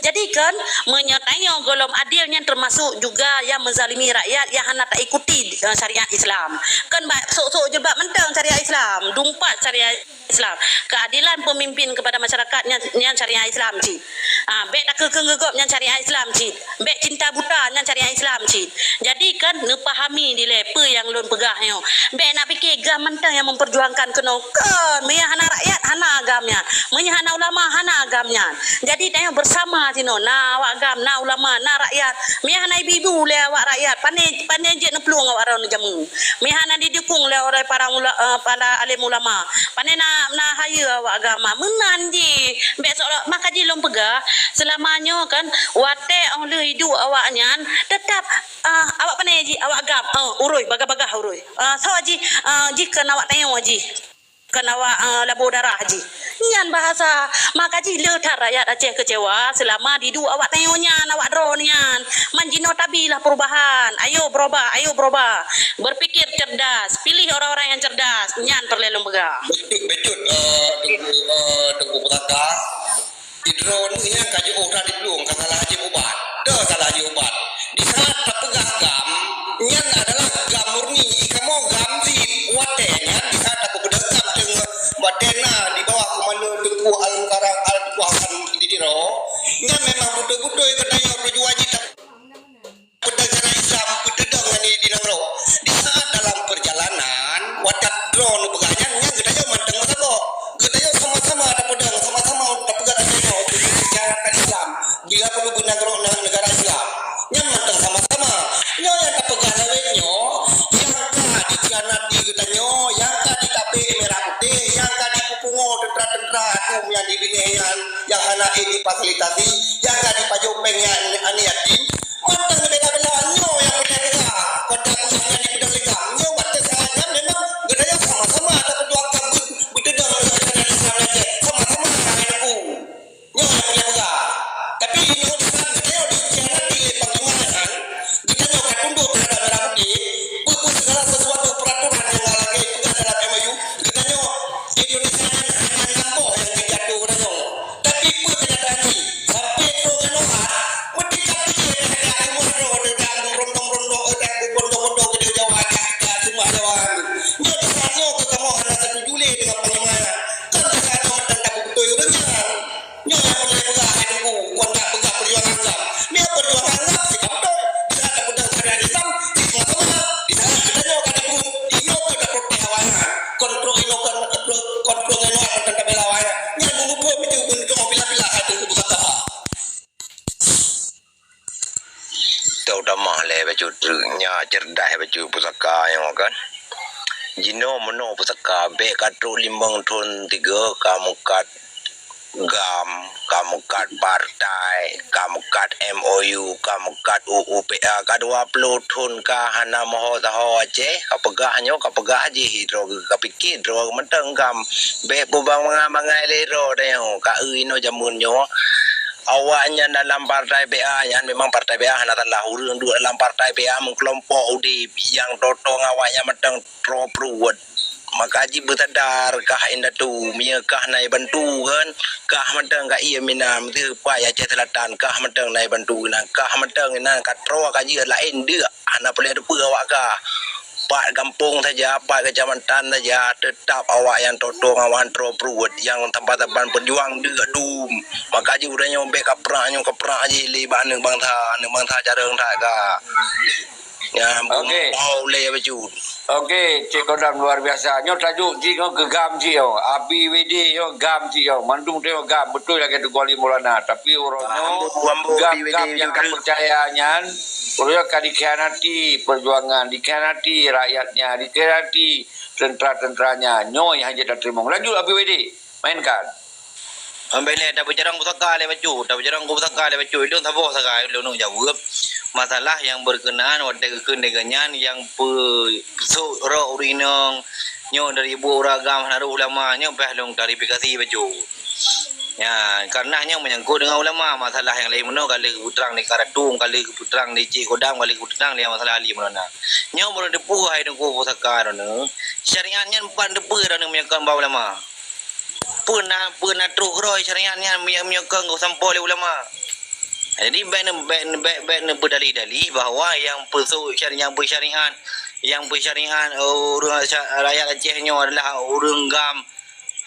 Jadi kan, meunyo tanyoe gohlom adil nyan termasuk juga yang menzalimi rakyat yang hana taikuti, eh, syariat Islam. Kan ba-, sok-sok jilbab mantong syariat Islam, dumpat syariat Islam. Keadilan pemimpin kepada masyarakat nyan, nyan syariat Islam cit. Ha, bèk takeu-keu geugob nyan syariat Islam cit. Bèk cinta buta nyan syariat Islam cit. Jadi kan neupahami dilèe peue nyang lôn peugah nyoe. Bèk nak pikir GAM mantong nyang memperjuangkan keunoe. Kon, meunyo hana rakyat, hana GAM nyan. Meunyo hana ulama, hana GAM nyan. Jadi tanyoe bersama sinoe, na awak GAM, na ulama, na rakyat. Meunyo hana ibu-ibu lé awak rakyat, pane, pane jeuet neuplueng awak droeneuh jameun. Meunyo hana didukung lé oleh para ula-, eh, para alim ulama, pane na, na hayeue awak agama. Meunan jih. Bèk seolah, maka jih lôn peugah, seulama nyoe kan, watèe óh lheueh idup awak nyan, teutap, ah, awak pane jih, awak GAM, eh, urui, bagah-bagah urui. Ah, soe jih, ah, jih kon awak tanyoe jih. Kon awak, eh, labo darah jih. Nyan bahasa, maka jih le that rakyat Aceh keucewa seulama diduek awak tanyoe nyan, awak droeneuh nyan. Man jinoe tabilah perubahan. Ayo berubah, ayo berubah. Berpikir cerdas, pilih orang-orang yang cerdas. Nyan peureulèe lôn peugah. Betul, betul, eh, Teungku, eh, Teungku Pusaka. Di droeneuh nyan ka jiôh that diplueng, ka salah jih ubat. Toh salah jih ubat. Di saat tapeugah GAM, nyan adalah GAM murni. Kamoe GAM cit. Watèe nyan, di saat tapeubeudôh GAM teungoh watèe na di bawah komando Teungku Al-Mukarram Al-Teungku Hasan di Tiro, nyan memang beutôi-beutôi geutanyoe tujuan jih ta- Peudong syariat Islam, peuteudong nyan di, di nanggroe. Di saat dalam perjalanan, watèe droeneuh peugah nyan, nyan geutanyoe mantong meusaboh. Geutanyoe sama-sama tapeudong, sama-sama tapeugah lagèe nyoe, syariat Islam. Bila perlu beu nanggroe na-, negara Islam. Nyan mantong sama-sama. Nyoe nyang tapeugah lawét nyoe, nyang ka dikhianati geutanyoe, nyang ka ditabek merah putih, nyang ka dipeupungo tentara-tentara atom nyang di Binéh nyan, nyang hana ék difasilitasi, nyang ka dipajôh péng nyang aneuk yatim, Mantong bela-bela nyoe nyang peureulèe peugah, kon tapeugah nyan dipeudong lé GAM. Nyoe watèe saat nyan memang geutanyoe sama-sama tapeujuangkan beu-, beuteudong lé syariat Islam nyan cit. Sama-sama hai Teungku. Nyoe nyang peureulèe peugah. Tapi nyoe di saat geutanyoe dikhianati lé panglima nyan, geutanyoe ka tunduk teuhadap merah putih, peue-peue segala sesuatu peraturan nyang lagèe peugah dalam M O U, geutanyoe Indonesia nyan hanya lam boh nyang geujak ateueh geutanyoe. Tapi peue keunyataan jih? Sampoe trok ngon Nohat, meutika pike teuhadap rumoh droe teuhadap rondong-rondong, teuhadap bondong-bondong keudéh Jawa, jak, jak seumah Jawa. Nyoe di saat nyoe keu kamoe hana satuju lé deungon panglima nyan. Kon di saat nyoe mantong tabeutôi ureueng nyan. Nyoe nyang peureulèe peugah hai Teungku, kon jak peugah peujuangan GAM. Nyoe peujuangan GAM sikap beutôi. Di saat tapeudong syariat Islam, cit sama-sama. Di saat geutanyoe ka dipeubuet, inoe keu taprotes awaknyan. Kontrol inoe keu, kontrol, kontrol ngon Nohat mantong tabela awaknyan. Nyan meumuphom itu beuneuteuk bila-bila hai Teungku Pusaka. Tau tamah lé bacut treuk nyak cerdas bacut pusaka nyoe kan. Jinoe meunoe pusaka bèk ka trok limong thon tiga ka meukat GAM, ka meukat partai, ka meukat M O U, ka meukat U U P A, ka dua ploh thon ka hana meuho saho Aceh, ka peugah nyoe, ka peugah jih droe ka pike droe mantong GAM. Bèk peubang bangai-bangai lé droe tanyoe, ka eu inoe jameun nyoe. Awaknyan dalam partai P A nyan memang partai P A hana salah. Ureueng duek dalam partai P A meukelompok udeb nyang toto ngon awaknyan mantong troe pruet. Maka jih beusadar kah indatu, meunyoe kah na ibantu kan, kah mantong ka ié minan, meuteupah Aceh Selatan, kah mantong na ibantu inan, kah mantong inan ka troe ka jeuet laén deuk, hana peureulèe teupeue awak kah. Pat gampông saja, pat keucamatan saja, teutap awak nyang toto ngon awak troe pruet nyang saban-saban peujuang deuk dum. Maka jih uroe nyoe bèk kaprak nyoe kaprak jih lé bak aneuk bansa, aneuk bansa carông that ka. Nyang Okey. Bau lé bacut. Okey, Cik Kodam luar biasa. Nyoe tajuk jih nyoe keu GAM jih nyoe. A B W D nyoe GAM jih nyoe. Mandum tu nyoe GAM. Beutôi lagèe Teungku Ali Maulana. Tapi uroe nyoe Ambo, ambo GAM, B W D GAM nyang judul. Tapeucaya nyan, uroe nyoe ka dikhianati perjuangan, dikhianati rakyatnya, dikhianati tentera-tenteranya. Nyoe nyang hanjeuet tateurimong. Lanjut A B W D. Mainkan. Ambek lé, tapeucarông pusaka lé bacut, tapeucarông pusaka lé bacut. Ilôn saboh sagai, ilôn jaweueb. Masalah nyang berkenaan watèe geukheun lagèe nyan, nyang peusok rot ureueng inong nyoe dari buet ureueng agam hana rôh ulama, nyoe payah lôn klarifikasi bacut. Ya, karena nyoe menyangkut dengan ulama, masalah nyang laén meunoe ka lheueh geupeutrang lé Kak Ratu, ka lheueh geupeutrang lé Cik Kodam, ka lheueh geupeutrang lé masalah Ali Maulana. Nyoe meunurot teupeue hai Teungku pusaka droeneuh, syariat nyan pat teupeue droeneuh meunyoe kon bak ulama. Peue na, peue na troh keudroe syariat nyan meunyoe, meunyoe kon geusampoe lé ulama. Jadi bèk neu-, bèk, bèk, bèk neubeudalih-dalih bahwa nyang peusok syari-, nyang peusyariat, nyang peusyariat, eh, ureueng sya-, rakyat Aceh nyoe adalah ureueng GAM.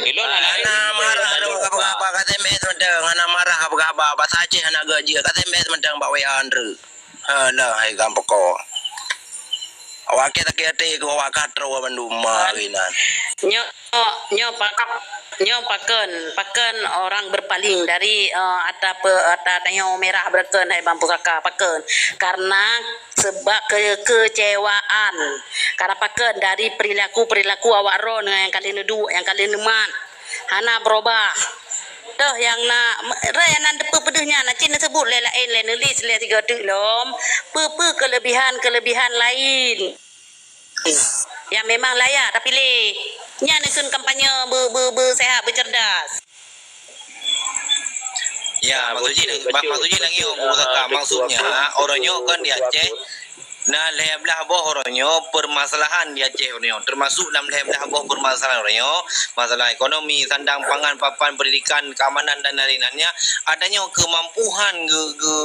Ilôn hana marah lôn ka peugah haba, ka S M S mantong, hana marah ka peugah haba, bahasa Aceh hana geuh jeuet, ka S M S mantong bak W A Andre. Alah, hai gam pokok. Awak keu sakét até keu awak ka troe bandum ma hari nan. Nyoe, nyoe pakon, nyoe pakon, pakon orang berpaling dari, eh, ata pe-, ata tanyoe mirah beureukeun hai bang pusaka pakon. Karena sebab kekecewaan. Karena pakon dari perilaku-perilaku awak droe nyang ka lheueh neuduek, nyang ka lheueh neumat. Hana beurubah. Toh nyang na, re nyang na teupeu peudeuh nyan, na cit neusebut lé laén, lé neulis lé sigoe teuk lom, peue-peue keulebihan-keulebihan laén nyang memang layak tapiléh. Nyan neukheun kampanye beu-, beu-, beusehat, beucerdas. Ya, maksud jih, maksud jih lagèe nyoe, Guru Saka, maksudnya, orang nyoe kan di Aceh, na lhèe blah boh orang nyoe permasalahan di Aceh orang nyoe, termasuk lam lhèe blah boh permasalahan orang nyoe, masalah ekonomi, sandang pangan, papan pendidikan, keamanan dan lain-lainnya, adanya kemampuan ge, ge,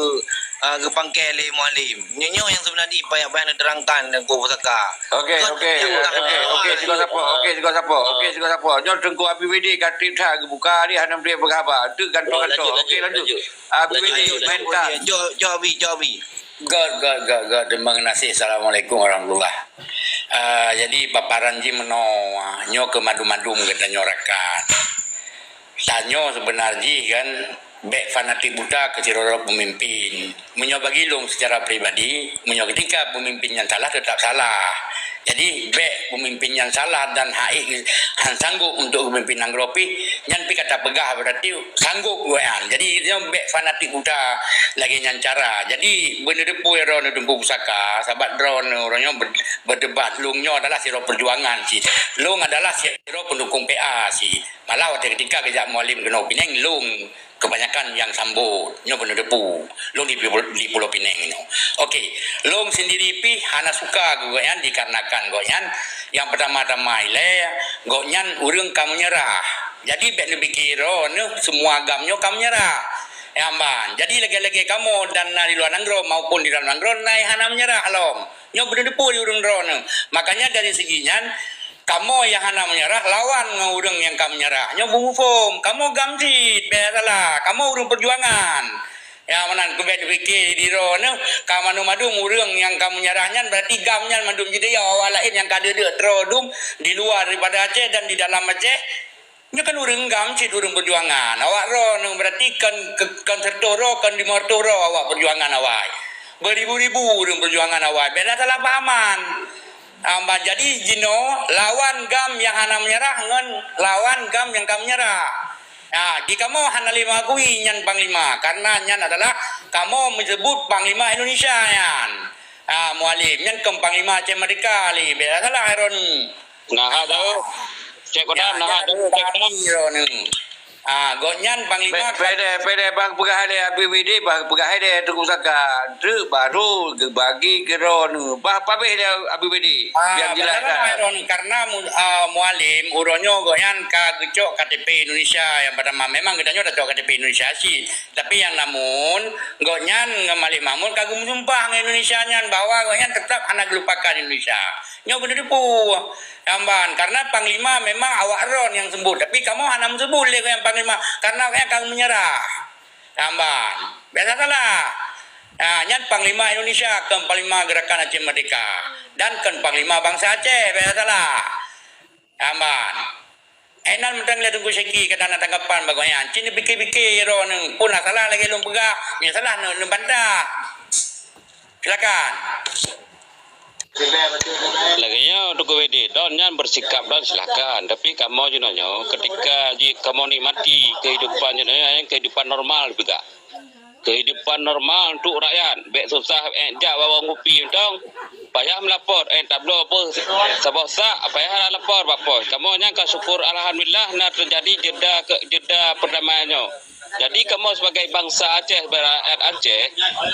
ah, geupangkai lé Mualem. Nyoe, nyoe nyang sebenarnya payah-payah neuterangkan Teungku Pusaka. Okey, okey, okey, okey, sigoe sapo, okey, sigoe sapo, okey, sigoe sapo. Nyoe Teungku Abi Widi ka trip that geubuka ni hana bri peugah haba. Tu kantor-kantor. Okey, lanjut. Abi Widi, main tak. Jok, jok Abi, jok Abi. Gèt, gèt, gèt, gèt. Terima kasih. Assalamualaikum warahmatullah. Ah, jadi paparan jih meunoe, nyoe keu madum-madum geutanyoe rakan. Tanyoe seubeuna jih kan, bèk fanatik buta keu sidroe-droe peumimpin. Meunyoe bagi lôn seucara pribadi, meunyoe ketika peumimpin nyan salah, teutap salah. Jadi, bèk peumimpin nyan salah dan hak ék han sanggob untuk geumimpin nanggroe pih, nyan pih ka tapeugah berarti sanggob gobnyan. Jadi, nyoe bèk fanatik buta lagèe nyan cara. Jadi, beuneudeupue droeneuh Teungku Pusaka, sabab droeneuh uroe nyoe ber-, berdebat. Lôn nyoe adalah sidroe perjuangan cit. Lôn adalah sidroe pendukung P A cit. Malah watèe ketika geujak Mualem keunoe Pineng, lôn kebanyakan nyang sambot. Nyoe beuneudeupue. Lôn di Pulo, di Pulo Pineng inoe. Okey, lôn sendiri pih hana suka keu gobnyan dikarenakan gobnyan, nyang peutama-tama ilèe, gobnyan ureueng ka meunyeurah. Jadi, bèk neupike droeneuh semua GAM nyoe ka meunyeurah. Nyan ban. Jadi, lagèe-lagèe kamoe dan na di luwa nanggroe maupun di dalam nanggroe na nyang hana meunyeurah lom. Nyoe beuneudeupue di ureueng droeneuh. Makanya dari segi nyan, kamoe nyang hana meunyeurah lawan ngon ureueng nyang ka meunyeurah. Nyoe beumuphom, kamoe GAM cit, bèk salah. Kamoe ureueng perjuangan. Nyan meunan, keu bèk neupike di droeneuh, ka mandum-mandum ureueng nyang ka meunyeurah nyan, berarti GAM nyan mandum jideuh. Awak laén nyang ka deuh-deuh troh dum di luwa daripada Aceh dan di dalam Aceh, nyoe kan ureueng GAM cit, ureueng perjuangan. Awak droeneuh berarti kon, kon, kon seratus droe, kon lima ratus droe awak perjuangan awai. Beribu-ribu ureueng perjuangan awai. Bèk na salah pahaman. Ah, ba-, jadi jinoe lawan GAM nyang hana meunyeurah ngon lawan GAM nyang ka meunyeurah. Ah, di kamoe hana lé meuakui nyan panglima, karena nyan adalah kamoe meunyeubut panglima Indonesia nyan. Ah, Mualem, nyan kon panglima Aceh Merdeka lé, bèk salah droeneuh. Nah, hak jaweueb. Cek Kodam, nah, hak jaweueb, Cek Kodam. Droeneuh. Ah, gobnyan panglima. Pe-, pede, pede, bah peugah lé Habib Widi, bah peugah lé Teungku Saka. Treuk baru geubagi keu droeneuh. Bah pabeh lé Habib Widi. Ah, nyang jelas beutôi kan. Droeneuh, karena mu-, ah, Mualem, uroe nyoe gobnyan ka geucok K T P Indonesia nyang pertama. Memang geutanyoe tacok K T P Indonesia cit. Tapi nyang namun, gobnyan ngon Malik Mahmud ka geumeusumpah ngon Indonesia nyan bahwa gobnyan teutap hana geulupakan Indonesia. Nyoe keuneuk teupeue. Tamban, karena panglima memang awak droen nyang seubut, tapi kamoe hana meuseubut lé gobnyan panglima, karena gobnyan ka meunyeurah. Tamban, bèk salah. Ha, nyan panglima Indonesia, kon panglima Gerakan Aceh Merdeka, dan kon panglima bansa Aceh, bèk salah. Tamban. Eh, nan mantong lé Teungku Syeki ka na tanggapan bak gobnyan. Cit neupike-pike droeneuh, peue na salah lagèe lôn peugah, meunyo salah neu-, neubantah. Silakan. Lagèe nyoe, Teungku Widi, droen nyan beusikap droen silakan. Tapi kamoe jinoe nyoe, ketika ji-, kamoe nikmati kehidupan jinoe nyoe, kehidupan normal juga. Kehidupan normal untuk rakyat. Bèk susah, eh, jak bawa ngupi mantong. Payah melapor, eh, tabloe pun saboh sak, payah lapor bak pos. Kamoe nyan ka syukur, alhamdulillah, na teujadi jeda ke, jeda perdamaian nyoe. Jadi, kamoe sebagai bansa Aceh, sebagai rakyat Aceh,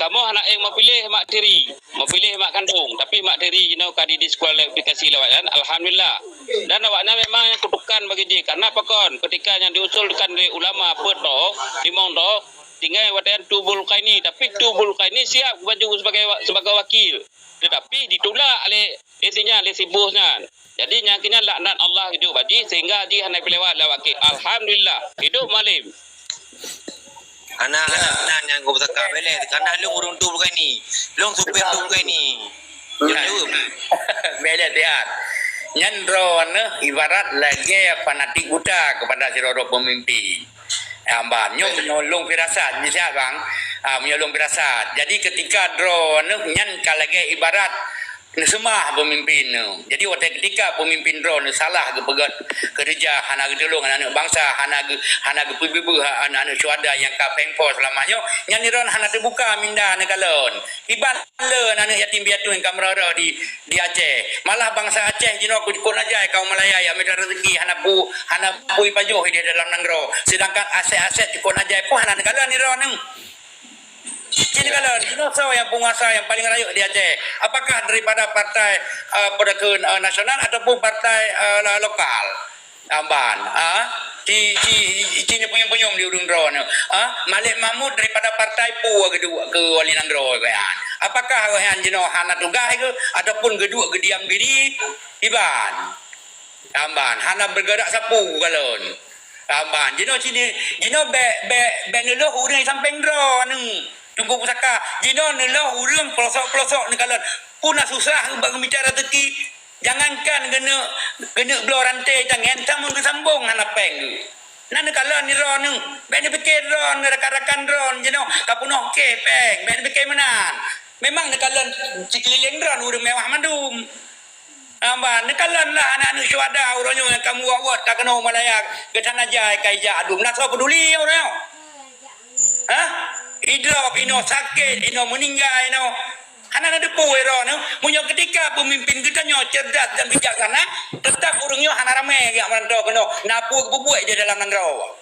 kamoe hana ék meupiléh mak tiri, meupiléh mak kandong, tapi mak tiri jinoe ka didiskualifikasi lé awaknyan, alhamdulillah. Dan awaknyan memang nyang kutukan bagi jih, karena pakon, ketika nyang diusulkan lé ulama peuet droe, limong droe, tinggai watèe nyan Tubul Kaini, tapi Tubul Kaini siap maju sebagai wa-, sebagai wakil, tetapi ditulak lé isinya, lé si bos nyan. Jadi, nyang keuh nyan laknat Allah jijok bak jih, sehingga jih hana jipilewat lé awak kèe. Alhamdulillah, hidup Mualem. Hana, hana, hana nyang geupeusaka bèlèe, karena lôn ureueng Tubul Kaini. Lôn supir Tubul Kaini. Jaweueb. Bèlèe siat. Nyan droeneuh ibarat lagèe fanatik buta kepada sidroe-droe peumimpin. Tamban, nyoe meunyo lôn firasat, siat bang. Ah, meunyo lôn firasat. Jadi, ketika droeneuh nyan ka lagèe ibarat neuseumah peumimpin nyoe. Jadi, watèe ketika peumimpin droeneuh salah geupeugèt keureuja, hana geutulông aneuk bansa, hana geu-, hana geupeubeubaih aneuk-aneuk syuhada nyang ka péng po seulama nyoe, nyan droeneuh hana teubuka minda neukalon. Iban le aneuk yatim piatu nyang ka meurah-rah di, di Aceh. Malah bansa Aceh jinoe keu-, keu na jai kaum Malaya nyang mita raseuki hana pu-, hana peue jipajoh di dalam nanggroe. Sedangkan aset-aset keu na jai pun hana neukalon droeneuh. Cit neukalon, jinoe soe nyang peunguasa nyang paleng rayeuk di Aceh? Apakah daripada partai, eh, peue kheun, eh, nasional ataupun partai, eh, lo-, lokal? Tamban, ah, ci, ci, ci neupunyueng-punyueng di ureueng droeneuh. Ah, Malik Mahmud daripada partai peue geuduek keu wali nanggroe gobnyan? Apakah gobnyan jinoe hana tugaih keuh ataupun geuduek geudiam diri? Iban. Tamban, hana bergerak sapeue kalon. Tamban, jinoe sini, jinoe bèk, bèk, bèk neuloh ureueng sampéng droeneuh. Teungku Pusaka, jinoe neuloh ureueng peulosok-peulosok neukalon. Peue na susah bak geumita raseuki. Jangankan keuneuk, keuneuk bloe ranté tangen, samun geusambong hana péng geuh. Na neukalon droeneuh, bèk neupike droeneuh, rakan-rakan droeneuh jinoe ka peunoh kèh péng, bèk neupike meunan. Memang neukalon sikeulileng droeneuh ureueng mewah mandum. Hamba, neukalon lah aneuk-aneuk syuhada uroe nyoe nyang ka muwot-wot ka keunoe u Malaya, geutan ajai ka ijak adum. Na soe peuduli uroe nyoe? Hah? Idrop inoe sakét, inoe meuninggai inoe. Hana na teupeue droeneuh, meunyoe keutika peumimpin geutanyoe cerdas dan bijaksana, teutap ureueng nyoe hana ramé geujak meuranto keunoe, na peue geupeubuet di dalam nanggroe.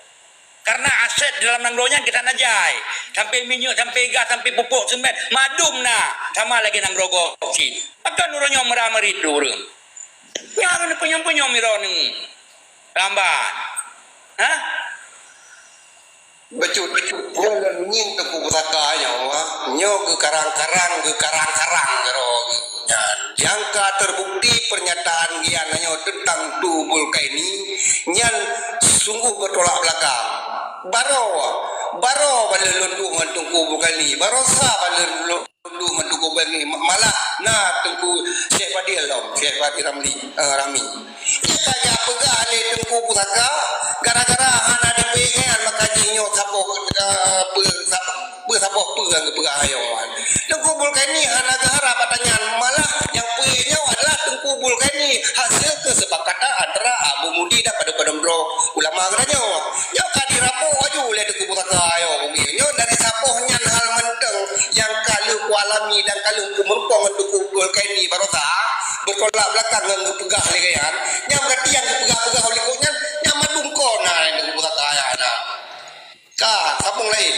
Karena aset dalam nanggroe nyan geutan ajai, sampai minyeuk, sampai gas, sampai pupuk, semen, mandum na, sama lagèe nanggroe gob cit. Pakon uroe nyoe meurah-meuri ureueng? Nyan ureueng peunyom-peunyom droeneuh. Lambat. Hah? Bacut, bacut. Nyoe lôn ngieng Teungku Pusaka nyoe, ha? Nyoe geukarang-karang, geukarang-karang jaroe geuh nyan. Nyang ka terbukti pernyataan geuhnyan nyoe teuntang Tubul Kaini nyan sungguh bertolak belakang. Baroe, baroe baleh lôn duek ngon Teungku Bulkaini, baroe sa baleh lôn duek ngon Teungku Bulkaini. Ma-, malah na Teungku Syekh Fadil lom, Syekh Fadil Ramli, eh, Rami. Nyang ka jipeugah lé Teungku Pusaka, gara-gara hana dipeuingat maka jih nyoe saboh, eh, peu-, sab-, peu saboh peue nyang geupeugah nyoe. Teungku Bulkaini hana geuharap ata nyan, malah nyang peue nyoe adalah Teungku tolak belakang ngon geupeugah lé gobnyan, nyan berarti nyang geupeugah-peugah lé gobnyan, nyan mandum kon na nyang geupeugah kaya na. Ka, sambung laén.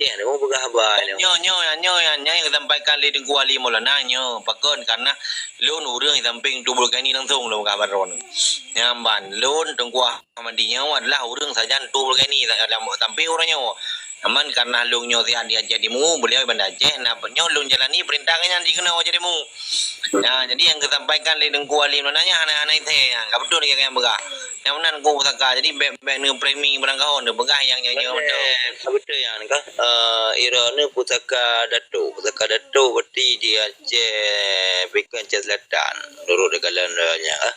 Nyan, mau peugah haba nyoe. Nyoe, nyoe, nyoe, nyoe, nyoe nyang geusampaikan lé Teungku Ali Maulana nyoe. Pakon? Karena lôn ureueng di samping Tubul Kaini langsung lôn peugah baroe nyoe. Nyan ban, lôn Teungku Ahmadi nyoe adalah ureueng sajan Tubul Kaini lam, lam, sampai uroe nyoe. Aman karena lôn nyoe siat di Aceh Timu, beliau Banda Aceh, na nyoe lôn jalani perintah nyan di keunoe Aceh Timu. Nah, jadi nyang geusampaikan lé Teungku Ali Maulana nyan hana, hana isé nyan. Ka beutôi lagèe nyang peugah. Nyang meunan Teungku Pusaka. Jadi bèk, bèk neuframing barangkaho, neupeugah nyang nyoe-nyoe beutôi. Beutôi, beutôi nyan ka. Eh, droeneuh pusaka Dato'. Pusaka Dato' berarti di Aceh, bukan Aceh Selatan. Nurut deungon lôn nyan, eh.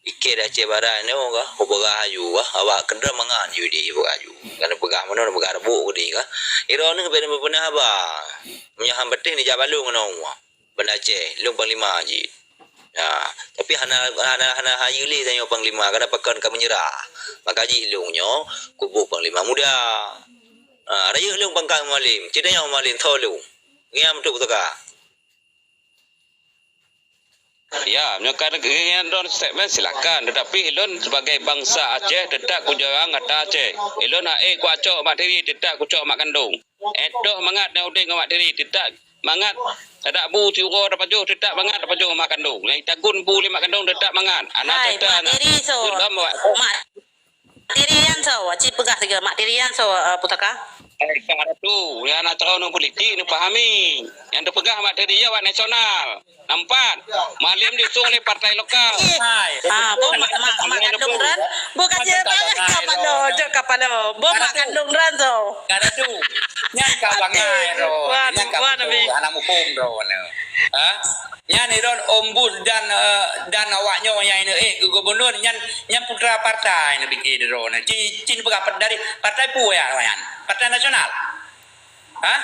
Ikèe di Aceh Barat nyoe ka, peugah aju ka, awak keudroe mangat ju di peugah aju. Kan peugah meunoe, peugah reubok keudéh ka. Droeneuh bèk neupeuna haba. Meunyoe han patéh neujak balong ngon Allah. Banda Aceh, lôn panglima jih. Ha, tapi hana, hana, hana hayeue lé tanyoe panglima, karena pakon ka meunyeurah. Maka jih lôn nyoe kubu panglima muda. Ha, rayeuk lôn pangkat Mualem, cit tanyoe Mualem tho lôn. Ngiang meutuek pusaka. Ya, meunyoe ka ngieng droen statement, silakan. Tetapi ulôn sebagai bansa Aceh tetap kujuang ata Aceh. Ulôn hana ék kucok mak tiri, tetap kucok mak kandong. Ék toh mangat dan udeb ngon mak tiri, tetap mangat. Tadak bu siuroe tapajoh, tetap mangat tapajoh mak kandong. Nyang tagun bu lé mak kandong tetap mangat. Anak Hai, cerita mak anak. Tiri so. Ulôn buat. Mak Tiri nyan soe? Cit peugah sigoe, mak tiri nyan soe, eh, pusaka? Eh, ka tu, ya, na tahu nu politik, nu pahami. Nyang teupeugah mak tiri ya, awak nasional. Nampak? Mualem diusung oleh partai lokal. Hai. Ah, boh mak, mak, mak kandong ran. Boh kacil ran, kapalo, jok kapalo. Boh mak kandong ran soe? Kada tu. Nyan ka bangai ro. Nyan ka betul. Hana muphom ro. Ha? Nyan droen ombud dan, eh, dan awak nyoe nyang inong ék keu gubunur nyan, nyan putra partai neupike droeneuh. Ci, cit peugah dari partai peue ya, nyan? Partai Nasional. Hah?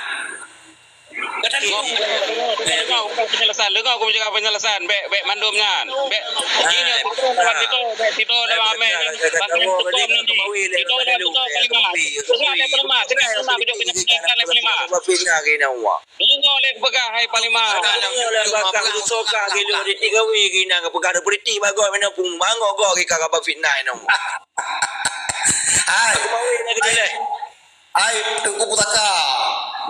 Kata Leungau, leungau, leungau, leungau penyelesaian, leungau aku cakap penyelesaian, bèk, bèk mandum nyan. Bèk, ini aku lawan kita, bèk kita lawan amai ni, bangsa kita ni, kita lawan kita paling mahal. Kita ada paling mahal, kita ada paling mahal. Ingat lé peugah, hai Panglima. Hai, Teungku Pusaka.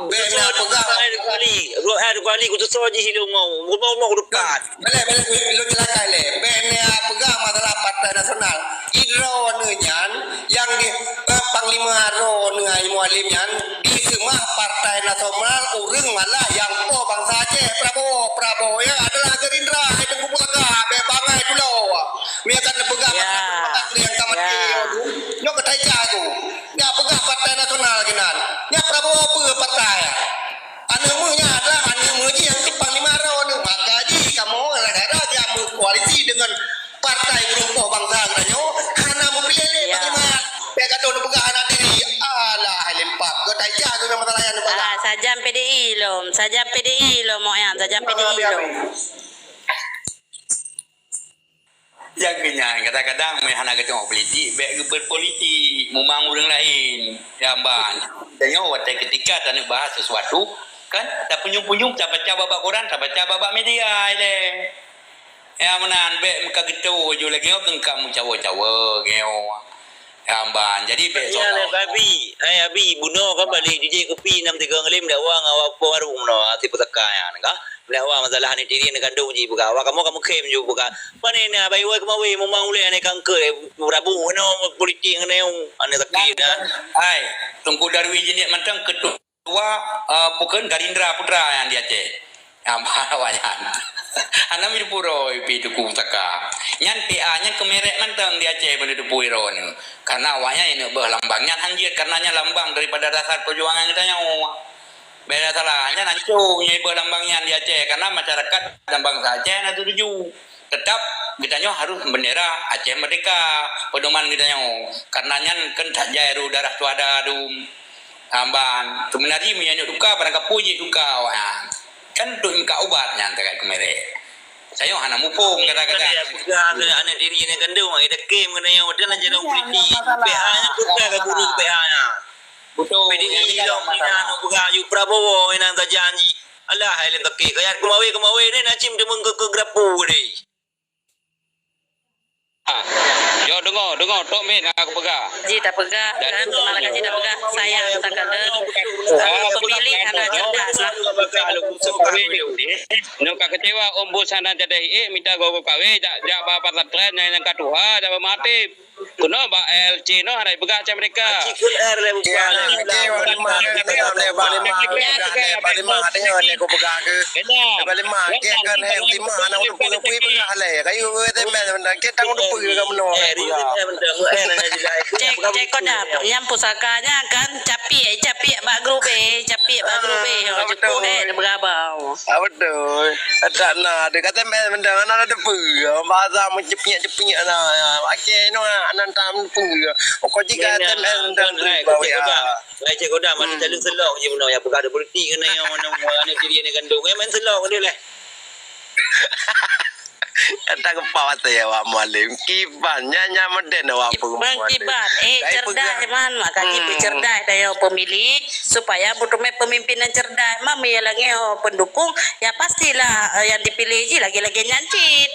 Bèk na peugah. Hai, Teungku Ali. Hai, Teungku Ali, kutusoe jih ilong ngau. Rumah-rumah ku depan. Beleh, beleh, lôn jelaskan lé. Bèk na peugah masalah Partai Nasional. Idroeneuh nyan, nyang di, eh, Panglima droeneuh Mualem nyan, diseumah Partai Nasional ureueng malah nyang po bansa Aceh, Prabowo, Prabowo nyan adalah Gerindra, hai Teungku Pusaka, bèk bangai tulo. Meunyo ka neupeugah nyang ka maté, nyoe keutai cah tu. Nyak peugah Partai Nasional keunan. Nyak Prabowo peue partai? Aneuk meu nyan adalah aneuk meu jih nyang keu Panglima droeneuh. Maka jih kamoe gara-gara jak meukoalisi deungon partai ureueng poh bansa geutanyoe, hana meupiléh lé Panglima. Bèk gadoh neupeugah aneuk tiri. Alah, hai limpat. Geutai cah tu memang salah nyang neupeugah. Ah, sajan P D I lom. Sajan P D I lom, mok nyan. Sajan P D I lom. Nyang keu nyan, kadang-kadang meuhana geuteumé politik, bèk geupeue politik, mumang ureueng laén, jamban. Tanyoe watèe keutika taneuk bahas sesuatu, kan, tapunyueng-punyueng, tabaca bak-bak koran, tabaca bak-bak media, ilèe. Ya, meunan, bèk meuka geuto ju lagèe nyoe keu ka meucawa-cawa, nyoe. Jamban. Jadi, bèk sombong. Abi, hai Abi, bunoe kan balik jijak kupi nam tiga ngelim dakwa ngon awak po warong bunoe, hati pusaka nyan, kan? Dakwa masalah aneuk tiri, aneuk kandong jih peugah. Awak kamoe ka meukhém ju peugah. Pane na bai wai keumawe mumang ulèe aneuk kangkeu, rabu keunoe politik keunoe aneuk sakét dah. Hai, Teungku Darwi jeuet mantong ketua, eh, pukon Gerindra Putra nyang di Aceh. Nyang awak nyan. Hana meutupeue pi Teungku Pusaka. Nyan P A nyan keumerek mantong di Aceh, beuneuteupeu droeneuh. Karena awak nyan inong beuh lambang nyan hanjeuet, karena nyan lambang daripada dasar perjuangan geutanyoe. Beda salah, nyan ancô nyoe beuh lambang nyan di Aceh, karena masyarakat dan bangsa Aceh hana setuju. Tetap geutanyoe harus bendera Aceh Merdeka, pedoman geutanyoe. Karena nyan kan that jai ru darah syuhada dum. Jamban, seubeunajih meunyoe duka, barang kapeue jih duka awak nyan. Kan untuk muka ubat nyan takai keumerek. Tanyoe hana muphom kadang-kadang. Peugah keu aneuk tiri aneuk kandong, ai dakém keunoe nyoe, dan jalan politik. P A nyan peugah keu guru P A nyan. Betul. P D I lom inan peugah aju Prabowo inan tajanji. Alah, hai lôn kaki, kayat keumawe-keumawe ni, na cim deungon keu, keu gerapu ni. Ha. Yo, deungoe, deungoe, tok mén aku peugah. Ji tapeugah, kan? Malah ji tapeugah, sayang takalon. Pemilih hana cerdas lah. Nyoe ka kecewa, ôn bus hana cerdas, eh, mita gogo kawe, jak, jak ba pesantren nyang, nyang ka tuha, jak ba maté. Keunoe bak L C noh hana jipeugah cit mereka. Cik Kun R lé bukan. Ya, oke, Panglima, ya, ya, ya, Panglima, ya, Panglima, tengok lé ku peugah ke. Kena. Panglima, ya, ke kan, eh, Panglima, Ultima, anak udah punya, punya peugah lé. Kayu, eh, temel, benda, ke tang udah punya, kamu noh. Eh, dia temel, benda, eh, nanya jelas. Cek, cek Kodam, nyang pusakanya kan capiak, capiak bak grup B, capiak bak grup B. Ah, oh, cukup, betul. Eh, dia berabau. Ah, betul. Tak na, dia kata temel, benda, mana ada debu. Bahasa mencepiak-cepiak na. Oke, no, anak tam pun. Pokok jika temel, benda, benda, benda, benda, benda, Lai cek Godam, ada calon selong je bunoe, ya, peugah ada politik kena yang mana, mana diri ni gandong. Eh, main selong dia lah. Entah ke pawat ya, Wak Mualim. Kiban, nya, nya modern, Wak Mualim. Kiban, eh, cerdas, man. Makanya bercerdas dah yang pemilih, supaya bertemu pemimpin yang cerdas. Mam, ya, lagi, oh, pendukung, ya, pastilah, eh, yang dipilih je lagi-lagi nyancit.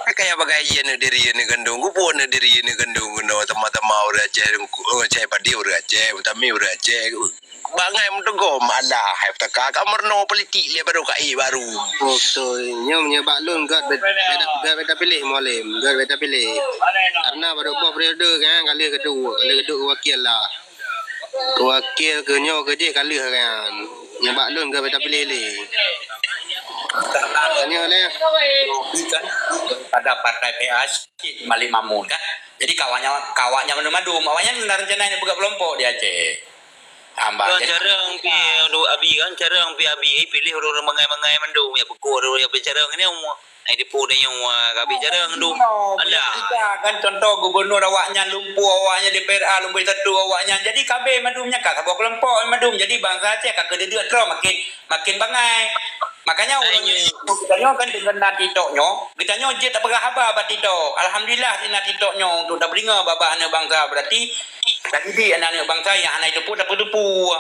Kaya bagai iya ni diri ni gandong, gubuk ni diri ni gandong, guna teman-teman orang Aceh, orang Aceh padi orang Aceh, utami orang Aceh. Bangai meuteugom, alah, hai peutaka ka meurunoe politik lé baru ka, eh, baru. Beutôi. Nyoe meunyoe bak lôn göt beda, göt beda piléh Mualim, göt beda piléh. Karena baru boh periode kan, ka lheueh geuduek, ka lheueh geuduek wakil lah. Keu wakil keu nyoe keu jih ka lheueh kan. Nyoe bak lôn göt beda piléh lé. Tanya lé. Pada partai P A cit Malik Mahmud kan. Jadi kawaknya, kawaknya mandum-mandum, awaknyan na rencana nyoe buka kelompok di Aceh. Hamba. Kan jadi carang pi, untuk abi kan, carang pi abi, eh, pilih ureueng mangai-mangai mandum, ya, pukul ureueng yang bicara ni, um, ai depu ni yang, uh, abi carang tu. Alah. Kita kan contoh gubernur awaknyan lumpuh, awaknyan D P R A lumpoe satu awaknyan. Jadi kabeh mandum nyan ka saboh kelompok mandum. Jadi bangsa Aceh ka keudeudeuk terus makin, makin bangai. Makanya ureueng geutanyoe kan deungon na TikTok nyoe, geutanyoe jeuet tapeugah haba bak TikTok. Alhamdulillah di na TikTok nyoe untuk tapeudeunger bak-bak aneuk bangsa, berarti tadidik aneuk-aneuk bangsa nyang hana jiteupeue, tapeuteupeu.